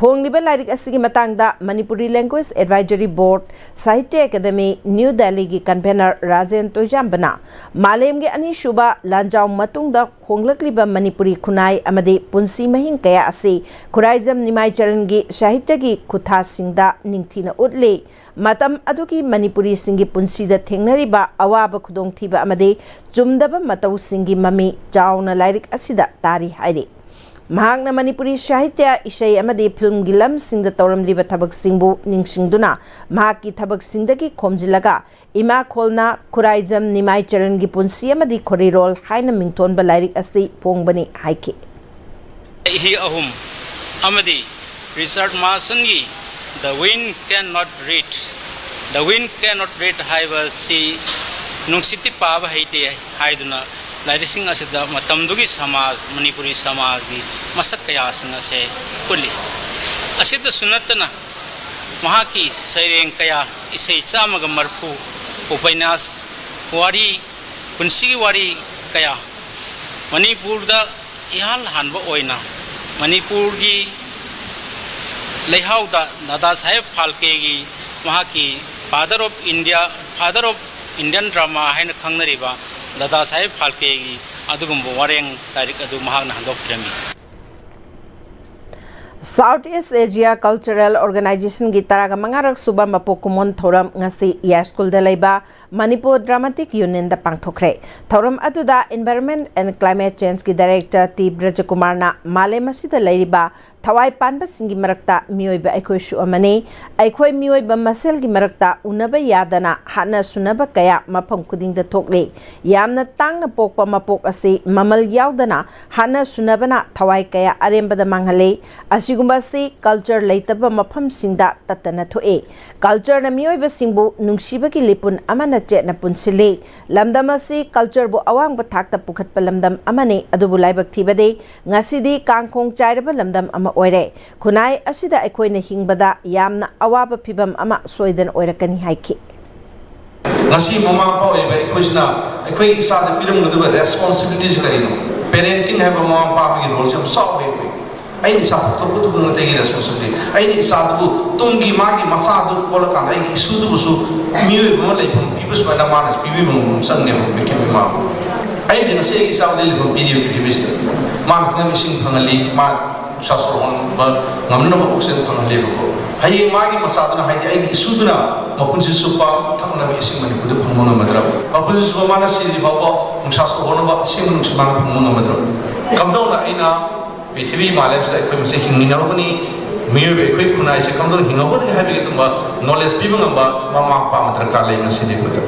ꯐꯣꯡꯂꯤꯕ ꯂꯥꯏꯔꯤꯛ ꯑꯁꯤꯒꯤ ꯃꯇꯥꯡꯗ ꯃꯅꯤꯄꯨꯔꯤ ꯂꯦꯡꯒ꯭ꯋꯦꯖ ꯑꯦꯗꯚꯥꯏꯖꯔꯤ ꯕꯣꯔꯗ, ꯁꯥꯍꯤꯇ꯭ꯌ ꯑꯦꯀꯥꯗꯃꯤ, ꯅ꯭ꯌꯨ ꯗꯦꯜꯂꯤꯒꯤ ꯀꯟꯚꯦꯅꯔ ꯔꯥꯖꯦꯟ ꯇꯣꯏꯖꯥꯝꯕꯅ ꯃꯥꯂꯦꯝꯒꯤ ꯑꯅꯤꯁꯨꯕ ꯂꯥꯟꯖꯥꯎ ꯃꯇꯨꯡꯗ ꯍꯣꯡꯂꯛꯂꯤꯕ ꯃꯅꯤꯄꯨꯔꯤ ꯈꯨꯟꯅꯥꯏ ꯑꯃꯗꯤ ꯄꯨꯟꯁꯤ ꯃꯍꯤꯡ ꯀꯌꯥ ꯑꯁꯤ ꯈꯨꯔꯥꯏꯖꯝ ꯅꯤꯃꯥꯏ ꯆꯔꯟꯒꯤ ꯁꯥꯍꯤꯇ꯭ꯌꯒꯤ ꯈꯨꯠꯊꯥꯁꯤꯡꯗ ꯅꯤꯡꯊꯤꯅ ꯎꯠꯂꯤ꯫ ꯃꯇꯝ ꯑꯗꯨꯒꯤ ꯃꯅꯤꯄꯨꯔꯤꯁꯤꯡꯒꯤ ꯄꯨꯟꯁꯤꯗ ꯊꯦꯡꯅꯔꯤꯕ ꯑꯋꯥꯕ, ꯈꯨꯗꯣꯡꯊꯤꯕ ꯑꯃꯗꯤ ꯆꯨꯝꯗꯕ ꯃꯇꯧꯁꯤꯡꯒꯤ ꯃꯃꯤ ꯆꯥꯎꯅ ꯂꯥꯏꯔꯤꯛ ꯑꯁꯤꯗ ꯇꯥꯔꯤ ꯍꯥꯏꯔꯤ꯫ ꯃꯍꯥꯛꯅ ꯃꯅꯤꯄꯨꯔꯤ ꯁꯥꯍꯤꯇ꯭ꯌ, ꯏꯁꯩ ꯑꯃꯗꯤ ꯐꯤꯜꯝꯒꯤ ꯂꯝꯁꯤꯡꯗ ꯇꯧꯔꯝꯂꯤꯕ ꯊꯕꯛꯁꯤꯡꯕꯨ ꯅꯤꯡꯁꯤꯡꯗꯨꯅ ꯃꯍꯥꯛꯀꯤ ꯊꯕꯛꯁꯤꯡꯗꯒꯤ ꯈꯣꯝꯖꯤꯜꯂꯒ ꯏꯃꯥ ꯈꯣꯜꯅ ꯈꯨꯔꯥꯏꯖꯝ ꯅꯤꯃꯥꯏ ꯆꯔꯟꯒꯤ ꯄꯨꯟꯁꯤ ꯑꯃꯗꯤ ꯈꯣꯔꯤꯔꯣꯜ ꯍꯥꯏꯅ ꯃꯤꯡꯊꯣꯟꯕ ꯂꯥꯏꯔꯤꯛ ꯑꯁꯤ ꯐꯣꯡꯕꯅꯤ ꯍꯥꯏꯈꯤ꯫ ꯍꯤ ꯑꯍꯨꯝ ꯑꯃꯗꯤ ꯔꯤꯆꯥꯔꯗ ꯃꯥꯔꯁꯟꯒꯤ The Wind Cannot Read, The Wind Cannot Read ꯍꯥꯏꯕ ꯑꯁꯤ ꯅꯨꯡꯁꯤꯠꯇꯤ ꯄꯥꯕ ꯍꯩꯇꯦ ꯍꯥꯏꯗꯨꯅ ꯂꯥꯏꯔꯤꯛꯁꯤꯡ ꯑꯁꯤꯗ ꯃꯇꯝꯗꯨꯒꯤ ꯁꯃꯥꯖ, ꯃꯅꯤꯄꯨꯔꯤ ꯁꯃꯥꯖꯒꯤ ꯃꯁꯛ ꯀꯌꯥꯁꯤꯡ ꯑꯁꯦ ꯎꯠꯂꯤ꯫ ꯑꯁꯤꯇꯁꯨ ꯅꯠꯇꯅ ꯃꯍꯥꯛꯀꯤ ꯁꯩꯔꯦꯡ ꯀꯌꯥ, ꯏꯁꯩ ꯆꯥꯝꯃꯒ ꯃꯔꯤꯐꯨ, ꯎꯄꯅ꯭ꯌꯥꯁ, ꯋꯥꯔꯤ, ꯄꯨꯟꯁꯤꯒꯤ ꯋꯥꯔꯤ ꯀꯌꯥ, ꯃꯅꯤꯄꯨꯔꯗ ꯏꯍꯥꯟ ꯍꯥꯟꯕ ꯑꯣꯏꯅ ꯃꯅꯤꯄꯨꯔꯒꯤ ꯂꯩꯍꯥꯎꯗ ꯗꯥꯗꯥ ꯁꯥꯍꯦꯕ ꯐꯥꯜꯀꯦꯒꯤ ꯃꯍꯥꯛꯀꯤ Father of India, Father of Indian Drama ꯍꯥꯏꯅ ꯈꯪꯅꯔꯤꯕ ꯗꯥꯗꯥ ꯁꯥꯍꯦꯕ ꯐꯥꯜꯀꯦꯒꯤ ꯑꯗꯨꯒꯨꯝꯕ ꯋꯥꯔꯦꯡ ꯂꯥꯏꯔꯤꯛ ꯑꯗꯨ ꯃꯍꯥꯛꯅ ꯍꯟꯗꯣꯛꯄꯤꯔꯝꯃꯤ꯫ South East Asia Cultural Organizationꯒꯤ ꯇꯔꯥꯒ ꯃꯉꯥꯔꯛ ꯁꯨꯕ ꯃꯄꯣꯛ ꯀꯨꯝꯑꯣꯟ ꯊꯧꯔꯝ ꯉꯁꯤ ꯌꯥꯏꯁ꯭ꯀꯨꯜꯗ ꯂꯩꯕ ꯃꯅꯤꯄꯨꯔ ꯗ꯭ꯔꯥꯃꯥꯇꯤꯛ ꯌꯨꯅꯤꯌꯟꯗ ꯄꯥꯡꯊꯣꯛꯈ꯭ꯔꯦ꯫ ꯊꯧꯔꯝ ꯑꯗꯨꯗ Environment and Climate Changeꯒꯤ ꯗꯥꯏꯔꯦꯛꯇꯔ ꯇꯤ ꯕ꯭ꯔꯖꯀꯨꯃꯥꯔꯅ ꯃꯥꯂꯦꯝ ꯑꯁꯤꯗ ꯂꯩꯔꯤꯕ ꯊꯋꯥꯏ ꯄꯥꯟꯕꯁꯤꯡꯒꯤ ꯃꯔꯛꯇ ꯃꯤꯑꯣꯏꯕ ꯑꯩꯈꯣꯏꯁꯨ ꯑꯃꯅꯤ꯫ ꯑꯩꯈꯣꯏ ꯃꯤꯑꯣꯏꯕ ꯃꯁꯦꯜꯒꯤ ꯃꯔꯛꯇ ꯎꯅꯕ ꯌꯥꯗꯅ ꯍꯥꯠꯅ ꯁꯨꯅꯕ ꯀꯌꯥ ꯃꯐꯝ ꯈꯨꯗꯤꯡꯗ ꯊꯣꯛꯂꯤ꯫ ꯌꯥꯝꯅ ꯇꯥꯡꯅ ꯄꯣꯛꯄ ꯃꯄꯣꯛ ꯑꯁꯤ ꯃꯃꯜ ꯌꯥꯎꯗꯅ ꯍꯥꯠꯅ ꯁꯨꯅꯕꯅ ꯊꯋꯥꯏ ꯀꯌꯥ ꯑꯔꯦꯝꯕꯗ ꯃꯥꯡꯍꯜꯂꯤ꯫ ꯑꯁꯤꯒꯨꯝꯕ ꯑꯁꯤ culture ꯂꯩꯇꯕ ꯃꯐꯝꯁꯤꯡꯗ ꯇꯠꯇꯅ ꯊꯣꯛꯏ꯫ Cultureꯅ ꯃꯤꯑꯣꯏꯕꯁꯤꯡꯕꯨ ꯅꯨꯡꯁꯤꯕꯒꯤ ꯂꯤꯄꯨꯟ ꯑꯃꯅ ꯆꯦꯠꯅ ꯄꯨꯟꯁꯤꯜꯂꯤ꯫ ꯂꯝꯗꯝ ꯑꯁꯤ cultureꯕꯨ ꯑꯋꯥꯡꯕ ꯊꯥꯛꯇ ꯄꯨꯈꯠꯄ ꯂꯝꯗꯝ ꯑꯃꯅꯤ꯫ ꯑꯗꯨꯕꯨ ꯂꯥꯏꯕꯛ ꯊꯤꯕꯗꯤ ꯉꯁꯤꯗꯤ ꯀꯥꯡꯈꯣꯡ ꯆꯥꯏꯔꯕ ꯂꯝꯗꯝ ꯑꯃ ꯑꯣꯏꯔꯦ꯫ ꯈꯨꯟꯅꯥꯏ ꯑꯁꯤꯗ ꯑꯩꯈꯣꯏꯅ ꯍꯤꯡꯕꯗ ꯌꯥꯝꯅ ꯑꯋꯥꯕ ꯐꯤꯚꯝ ꯑꯃ ꯁꯣꯏꯗꯅ ꯑꯣꯏꯔꯛꯀꯅꯤ ꯍꯥꯏꯈꯤ꯫ ꯉꯁꯤ ꯃꯃꯥ ꯃꯄꯥ ꯑꯣꯏꯕ ꯑꯩꯈꯣꯏꯁꯤꯅ ꯑꯩꯈꯣꯏꯒꯤ ꯏꯆꯥꯗ ꯄꯤꯔꯝꯒꯗꯕ responsibilityꯁꯤ ꯀꯔꯤꯅꯣ? Parenting ꯍꯥꯏꯕ ꯃꯃꯥ ꯃꯄꯥ ꯑꯃꯒꯤ roleꯁꯤ ꯌꯥꯝ ꯆꯥꯎꯋꯦ꯫ ꯑꯩꯈꯣꯏ ꯑꯩꯅ ꯏꯆꯥ ꯄꯣꯛꯊꯣꯛꯄꯗꯨ ꯈꯛ ꯅꯠꯇꯦ ꯑꯩꯒꯤ responsibility꯫ ꯑꯩꯅ ꯏꯆꯥꯗꯨꯕꯨ ꯇꯨꯡꯒꯤ ꯃꯥꯒꯤ ꯃꯆꯥꯗꯨ ꯑꯣꯜꯂꯀꯥꯟꯗ ꯑꯩꯒꯤ ꯏꯁꯨꯗꯨꯕꯨꯁꯨ ꯃꯤꯑꯣꯏꯕ ꯑꯃ ꯂꯩꯐꯝ ꯄꯤꯕ ꯁꯨꯃꯥꯏꯅ ꯃꯥꯅꯁꯨ ꯄꯤꯕꯤꯕ ꯉꯝꯕ ꯑꯃ ꯆꯪꯉꯦꯕ ꯄ꯭ꯔꯤꯊꯤꯕꯤ ꯃꯥ꯫ ꯑꯩꯗꯤ ꯉꯁꯤ ꯑꯩꯒꯤ ꯏꯆꯥꯕꯨꯗꯤ ꯂꯩꯐꯝ ꯄꯤꯔꯤꯕ ꯄ꯭ꯔꯤꯊꯤꯕꯤꯁꯤꯗ꯫ ꯃꯥꯅ ꯊꯛꯅꯕ ꯏꯁꯤꯡ ꯐꯪꯍꯜꯂꯤ, ꯃꯥ ꯅꯨꯡꯁꯥ ꯁꯣꯔ ꯍꯣꯟꯕ ꯉꯝꯅꯕ oxygen ꯐꯪꯍꯜꯂꯦꯕꯀꯣ꯫ ꯍꯌꯦꯡ ꯃꯥꯒꯤ ꯃꯆꯥꯗꯨꯅ, ꯍꯥꯏꯗꯤ ꯑꯩꯒꯤ ꯏꯁꯨꯗꯨꯅ ꯃꯄꯨꯟꯁꯤ ꯆꯨꯞꯄ ꯊꯛꯅꯕ ꯏꯁꯤꯡ ꯃꯅꯤꯄꯨꯔꯗ ꯐꯪꯕ ꯉꯝꯃꯗ꯭ꯔꯕ? ꯃꯄꯨꯟꯁꯤ ꯆꯨꯞꯄ ꯃꯥꯅ ꯁꯤꯗ꯭ꯔꯤ ꯐꯥꯎꯕ ꯅꯨꯡꯁꯥ ꯁꯣꯔ ꯍꯣꯟꯅꯕ ꯑꯁꯦꯡꯕ ꯅꯨꯡꯁꯤꯠ ꯃꯥꯅ ꯐꯪꯕ ꯉꯝꯃꯗ꯭ꯔꯕ? ꯀꯝꯗꯧꯅ ꯑꯩꯅ ꯄ꯭ꯔꯤꯊꯤꯕꯤ ꯃꯥꯂꯦꯝꯁꯤꯗ ꯑꯩꯈꯣꯏ ꯃꯁꯦ ꯍꯤꯡꯃꯤꯟꯅꯍꯧꯒꯅꯤ, ꯃꯤꯑꯣꯏꯕ ꯑꯩꯈꯣꯏ ꯈꯨꯟꯅꯥꯏꯁꯦ ꯀꯝꯗꯧꯅ ꯍꯤꯡꯍꯧꯒꯗꯒꯦ ꯍꯥꯏꯕꯒꯤ ꯑꯗꯨꯝꯕ knowledge ꯄꯤꯕ ꯉꯝꯕ ꯃꯃꯥ ꯃꯄꯥ ꯑꯃ ꯗꯔꯀꯥꯔ ꯂꯩ ꯉꯁꯤꯗꯤ ꯑꯩꯈꯣꯏꯗ꯫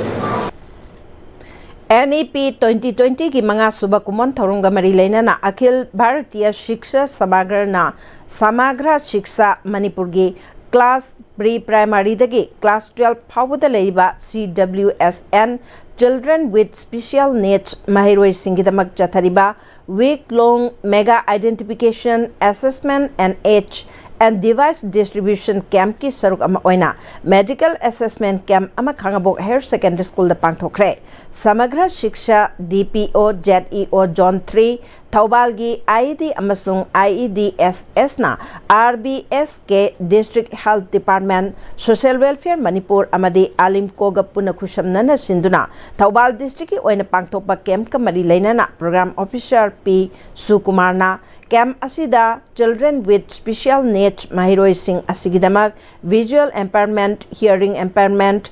NEP twenty twentyꯒꯤ ꯃꯉꯥ ꯁꯨꯕ ꯀꯨꯝꯑꯣꯟ ꯊꯧꯔꯝꯒ ꯃꯔꯤ ꯂꯩꯅꯅ ꯑꯈꯤꯜ ꯚꯥꯔꯇꯤꯌ ꯁꯤꯛꯁꯥ ꯁꯃꯥꯒ꯭ꯔꯅ ꯁꯃꯥꯒ꯭ꯔ ꯁꯤꯛꯁꯥ ꯃꯅꯤꯄꯨꯔꯒꯤ class pre primaryꯗꯒꯤ class twelve ꯐꯥꯎꯕꯗ ꯂꯩꯔꯤꯕ CWSN, Children with Special Needs ꯃꯍꯩꯔꯣꯏꯁꯤꯡꯒꯤꯗꯃꯛ ꯆꯠꯊꯔꯤꯕ week long mega identification assessment and age and Device Distribution Campꯀꯤ ꯁꯔꯨꯛ ꯑꯃ ꯑꯣꯏꯅ Medical Assessment Camp ꯑꯃ ꯈꯥꯉꯕꯣꯛ Higher Secondary Schoolꯗ ꯄꯥꯡꯊꯣꯛꯈ꯭ꯔꯦ꯫ Samagra Shiksha, DPO, ZEO Zone three, ꯊꯧꯕꯥꯜꯒꯤ IED ꯑꯃꯁꯨꯡ IEDSSꯅ RBSK, District Health Department, Social Welfare Manipur ꯑꯃꯗꯤ ALIMCOꯒ ꯄꯨꯟꯅ ꯈꯨꯠꯁꯝꯅꯅ ꯁꯤꯟꯗꯨꯅ ꯊꯧꯕꯥꯜ districtꯀꯤ ꯑꯣꯏꯅ ꯄꯥꯡꯊꯣꯛꯄ campꯀ ꯃꯔꯤ ꯂꯩꯅꯅ Program Officer P ꯁꯨꯀꯨꯃꯥꯔꯅ camp ꯑꯁꯤꯗ Children with Special Needs ꯃꯍꯩꯔꯣꯏꯁꯤꯡ ꯑꯁꯤꯒꯤꯗꯃꯛ visual impairment, hearing impairment,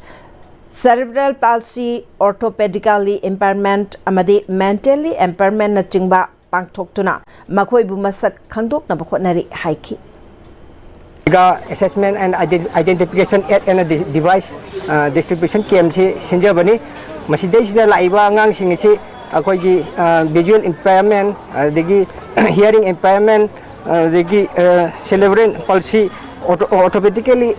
cerebral palsy, orthopedically impairment ꯑꯃꯗꯤ mentally impairmentꯅꯆꯤꯡꯕ ꯄꯥꯡꯊꯣꯛꯇꯨꯅ ꯃꯈꯣꯏꯕꯨ ꯃꯁꯛ ꯈꯪꯗꯣꯛꯅꯕ ꯍꯣꯠꯅꯔꯤ ꯍꯥꯏꯈꯤ꯫ Assessment and Ident- Identification Aid and Device Distribution Campꯁꯤ ꯁꯤꯟꯖꯕꯅꯤ꯫ ꯃꯁꯤꯗꯩꯁꯤꯗ ꯂꯥꯛꯏꯕ ꯑꯉꯥꯡꯁꯤꯡ ꯑꯁꯤ ꯑꯩꯈꯣꯏꯒꯤ visual impairment, ꯑꯗꯒꯤ hearing impairment, ꯑꯗꯒꯤ cerebral palsy, orthopedically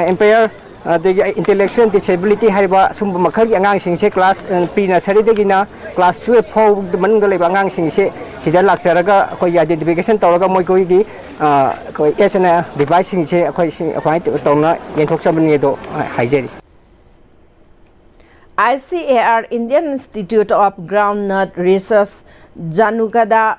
impair ꯑꯗꯒꯤ intellectual disability ꯍꯥꯏꯔꯤꯕ ꯁꯨꯝꯕ ꯃꯈꯜꯒꯤ ꯑꯉꯥꯡꯁꯤꯡꯁꯦ class pre nurseryꯗꯒꯤꯅ class twelve ꯐꯥꯎ ꯃꯅꯨꯡꯗ ꯂꯩꯕ ꯑꯉꯥꯡꯁꯤꯡꯁꯦ ꯁꯤꯗ ꯂꯥꯛꯆꯔꯒ ꯑꯩꯈꯣꯏꯒꯤ identification ꯇꯧꯔꯒ ꯃꯈꯣꯏꯒꯤ ꯑꯩꯈꯣꯏ ꯑꯦꯁ ꯑꯦꯟ ꯑꯦ ꯗꯤꯚꯥꯏꯁꯁꯤꯡꯁꯦ ꯑꯩꯈꯣꯏ ꯑꯩꯈꯣꯏ ꯇꯧꯅ ꯌꯦꯟꯊꯣꯛꯆꯕꯅꯤ ꯑꯗꯣ ꯍꯥꯏꯖꯔꯤ꯫ ICAR Indian Institute of Groundnut Research ꯖꯥꯅꯨꯒꯗ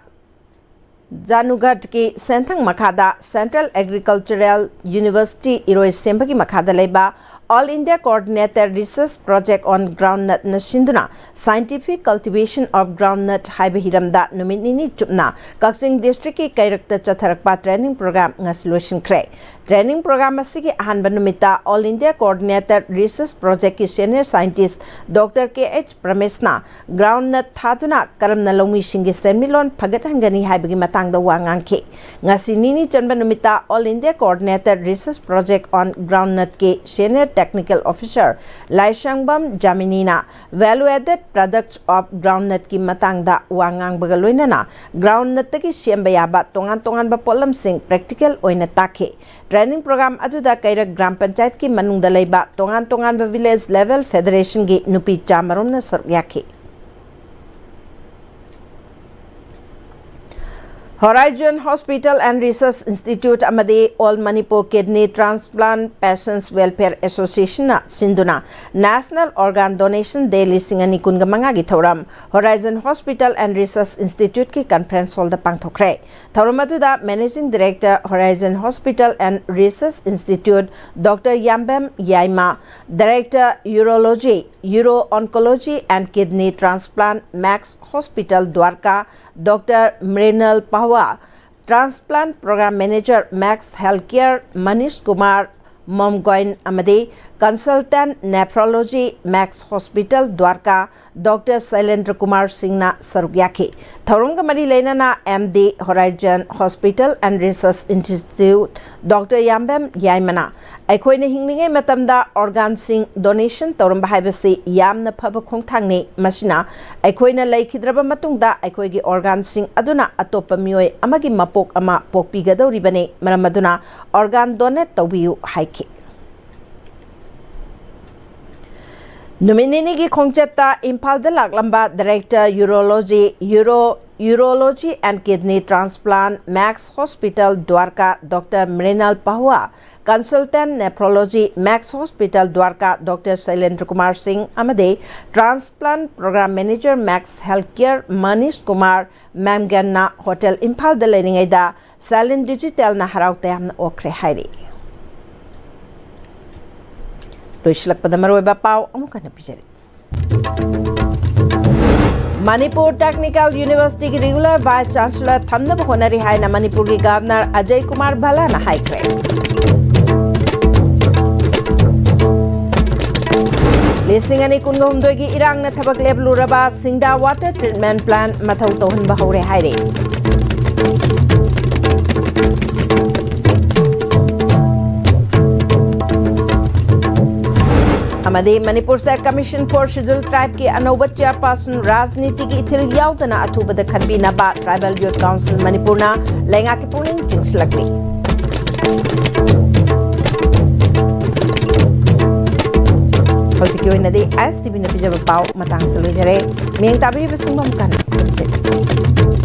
ꯖꯥꯅꯨꯒꯠꯀꯤ ꯁꯦꯟꯊꯪ ꯃꯈꯥꯗ Central Agricultural University ꯏꯔꯣꯏꯁꯦꯝꯕꯒꯤ ꯃꯈꯥꯗ ꯂꯩꯕ All India Coordinated Research Project on Groundnutꯅ ꯁꯤꯟꯗꯨꯅ Scientific Cultivation of Groundnut ꯍꯥꯏꯕ ꯍꯤꯔꯝꯗ ꯅꯨꯃꯤꯠ ꯅꯤꯅꯤ ꯆꯨꯞꯅ ꯀꯛꯆꯤꯡ districtꯀꯤ ꯀꯩꯔꯛꯇ ꯆꯠꯊꯔꯛꯄ training program ꯉꯁꯤ ꯂꯣꯏꯁꯤꯟꯈ꯭ꯔꯦ꯫ Training program ꯑꯁꯤꯒꯤ ꯑꯍꯥꯟꯕ ꯅꯨꯃꯤꯠꯇ All India Coordinated Research Projectꯀꯤ senior scientist Doctor K H ꯄ꯭ꯔꯃꯦꯁꯅ groundnut ꯊꯥꯗꯨꯅ ꯀꯔꯝꯅ ꯂꯧꯃꯤꯁꯤꯡꯒꯤ ꯁꯦꯟꯃꯤꯠꯂꯣꯟ ꯐꯒꯠꯍꯟꯒꯅꯤ ꯍꯥꯏꯕꯒꯤ ꯃꯇꯥꯡꯗ ꯋꯥ ꯉꯥꯡꯈꯤ꯫ ꯉꯁꯤ ꯅꯤꯅꯤ ꯆꯟꯕ ꯅꯨꯃꯤꯠꯇ All India Coordinated Research Project on Groundnutꯀꯤ senior technical officer ꯂꯥꯏꯁ꯭ꯔꯝꯕꯝ ꯖꯥꯃꯤꯅꯤꯅ value added products of groundnutꯀꯤ ꯃꯇꯥꯡꯗ ꯋꯥ ꯉꯥꯡꯕꯒ ꯂꯣꯏꯅꯅ groundnutꯇꯒꯤ ꯁꯦꯝꯕ ꯌꯥꯕ ꯇꯣꯉꯥꯟ ꯇꯣꯉꯥꯟꯕ ꯄꯣꯠꯂꯝꯁꯤꯡ practical ꯑꯣꯏꯅ ꯇꯥꯛꯈꯤ꯫ Training program ꯑꯗꯨꯗ ꯀꯩꯔꯛ ꯒ꯭ꯔꯥꯝ ꯄꯟꯆꯥꯌꯠꯀꯤ ꯃꯅꯨꯡꯗ ꯂꯩꯕ ꯇꯣꯉꯥꯟ ꯇꯣꯉꯥꯟꯕ village level federationꯒꯤ ꯅꯨꯄꯤ ꯆꯥꯃꯔꯣꯝꯅ ꯁꯔꯨꯛ ꯌꯥꯈꯤ꯫ Horizon Hospital and Research Institute ꯑꯃꯗꯤ All Manipur Kidney Transplant Patients Welfare Association ꯅ ꯁꯤꯟꯗꯨꯅ National Organ Donation Day ꯂꯤꯁꯤꯡ ꯑꯅꯤ ꯀꯨꯟꯒ ꯃꯉꯥꯒꯤ ꯊꯧꯔꯝ Horizon Hospital and Research Institute ꯀꯤ conference hall ꯗ ꯄꯥꯡꯊꯣꯛꯈ꯭ꯔꯦ꯫ ꯊꯧꯔꯝ ꯑꯗꯨꯗ Managing Director, Horizon Hospital and Research Institute, Doctor ꯌꯥꯝꯕꯦꯝ Yaima, Director, Urology, Uro-Oncology and Kidney Transplant, Max Hospital Dwarka, Doctor ꯃ꯭ꯔꯤꯅꯜ ꯄꯍꯋꯥ, Transplant Program Manager, Max Healthcare, Manish Kumar ꯃꯣꯝꯒꯣꯏꯟ ꯑꯃꯗꯤ Consultant, Nephrology, Max Hospital Dwarka, Doctor ꯁꯩꯂꯦꯟꯗ꯭ꯔ Kumar ꯁꯤꯡꯅ ꯁꯔꯨꯛ ꯌꯥꯈꯤ꯫ ꯊꯧꯔꯝꯒ ꯃꯔꯤ ꯂꯩꯅꯅ M D, Horizon Hospital and Research Institute, Doctor ꯌꯥꯝꯕꯦꯝ ꯌꯥꯏꯃꯅ ꯑꯩꯈꯣꯏꯅ ꯍꯤꯡꯂꯤꯉꯩ ꯃꯇꯝꯗ organ ꯁꯤꯡ donation ꯇꯧꯔꯝꯕ ꯍꯥꯏꯕꯁꯤ ꯌꯥꯝꯅ ꯐꯕ ꯈꯣꯡꯊꯥꯡꯅꯤ꯫ ꯃꯁꯤꯅ ꯑꯩꯈꯣꯏꯅ ꯂꯩꯈꯤꯗ꯭ꯔꯕ ꯃꯇꯨꯡꯗ ꯑꯩꯈꯣꯏꯒꯤ organ ꯁꯤꯡ ꯑꯗꯨꯅ ꯑꯇꯣꯞꯄ ꯃꯤꯑꯣꯏ ꯑꯃꯒꯤ ꯃꯄꯣꯛ ꯑꯃ ꯄꯣꯛꯄꯤꯒꯗꯧꯔꯤꯕꯅꯤ꯫ ꯃꯔꯝ ꯑꯗꯨꯅ organ donate ꯇꯧꯕꯤꯌꯨ ꯍꯥꯏꯈꯤ꯫ ꯅꯨꯃꯤꯠ ꯅꯤꯅꯤꯒꯤ ꯈꯣꯡꯆꯠꯇ ꯏꯝꯐꯥꯜꯗ ꯂꯥꯛꯂꯝꯕ Director, Urology, Uro-, Urology and Kidney Transplant, Max Hospital Dwarka, Doctor Mrinal ꯄꯍꯋꯥ, Consultant, Nephrology, Max Hospital Dwarka, Doctor ꯁꯩꯂꯦꯟꯗ꯭ꯔ Kumar ꯁꯤꯡ ꯑꯃꯗꯤ Transplant Program Manager, Max Healthcare, Manish Kumar ꯃꯦꯝꯒꯟꯅ ꯍꯣꯇꯦꯜ ꯏꯝꯐꯥꯜꯗ ꯂꯩꯔꯤꯉꯩꯗ Salin Digital ꯅ ꯍꯔꯥꯎ ꯇꯌꯥꯝꯅ ꯑꯣꯛꯈ꯭ꯔꯦ ꯍꯥꯏꯔꯤ꯫ ꯂꯣꯏꯁꯤꯜꯂꯛꯄꯗ ꯃꯔꯨꯑꯣꯏꯕ ꯄꯥꯎ ꯑꯃꯨꯛ ꯍꯟꯅ ꯄꯤꯖꯔꯤ꯫ ꯃꯅꯤꯄꯨꯔ Technical University ꯒꯤ regular Vice Chancellor ꯊꯝꯅꯕ ꯍꯣꯠꯅꯔꯤ ꯍꯥꯏꯅ ꯃꯅꯤꯄꯨꯔꯒꯤ Governor ꯑꯖꯌ ꯀꯨꯃꯥꯔ ꯚꯜꯂꯥꯅ ꯍꯥꯏꯈ꯭ꯔꯦ꯫ ꯂꯤꯁꯤꯡ ꯑꯅꯤ ꯀꯨꯟꯒ ꯍꯨꯝꯗꯣꯏꯒꯤ ꯏꯔꯥꯡꯅ ꯊꯕꯛ ꯂꯦꯞꯂꯨꯔꯕ ꯁꯤꯡꯗꯥ Water Treatment Plant ꯃꯊꯧ ꯇꯧꯍꯟꯕ ꯍꯧꯔꯦ ꯍꯥꯏꯔꯦ꯫ ꯑꯃꯗꯤ Manipur State Commission for Scheduled Tribe ꯀꯤ ꯑꯅꯧꯕ chairperson ꯔꯥꯖꯅꯤꯇꯤꯒꯤ ꯏꯊꯤꯜ ꯌꯥꯎꯗꯅ ꯑꯊꯨꯕꯗ ꯈꯟꯕꯤꯅꯕ Tribal Youth Council ꯃꯅꯤꯄꯨꯔꯅ ꯂꯩꯉꯥꯛꯀꯤ ꯄꯨꯛꯅꯤꯡ ꯆꯤꯡꯁꯤꯜꯂꯛꯂꯤ꯫ ꯍꯧꯖꯤꯛꯀꯤ ꯑꯣꯏꯅꯗꯤ ISTV ꯅ ꯄꯤꯖꯕ ꯄꯥꯎ ꯃꯇꯥꯡꯁꯤꯗ ꯂꯣꯏꯖꯔꯦ꯫ ꯃꯤꯠꯌꯦꯡ ꯇꯥꯕꯤꯔꯤꯕꯁꯤꯡꯕꯨ ꯑꯃꯨꯛ ꯍꯟꯅ ꯈꯨꯔꯨꯝꯖꯔꯤ꯫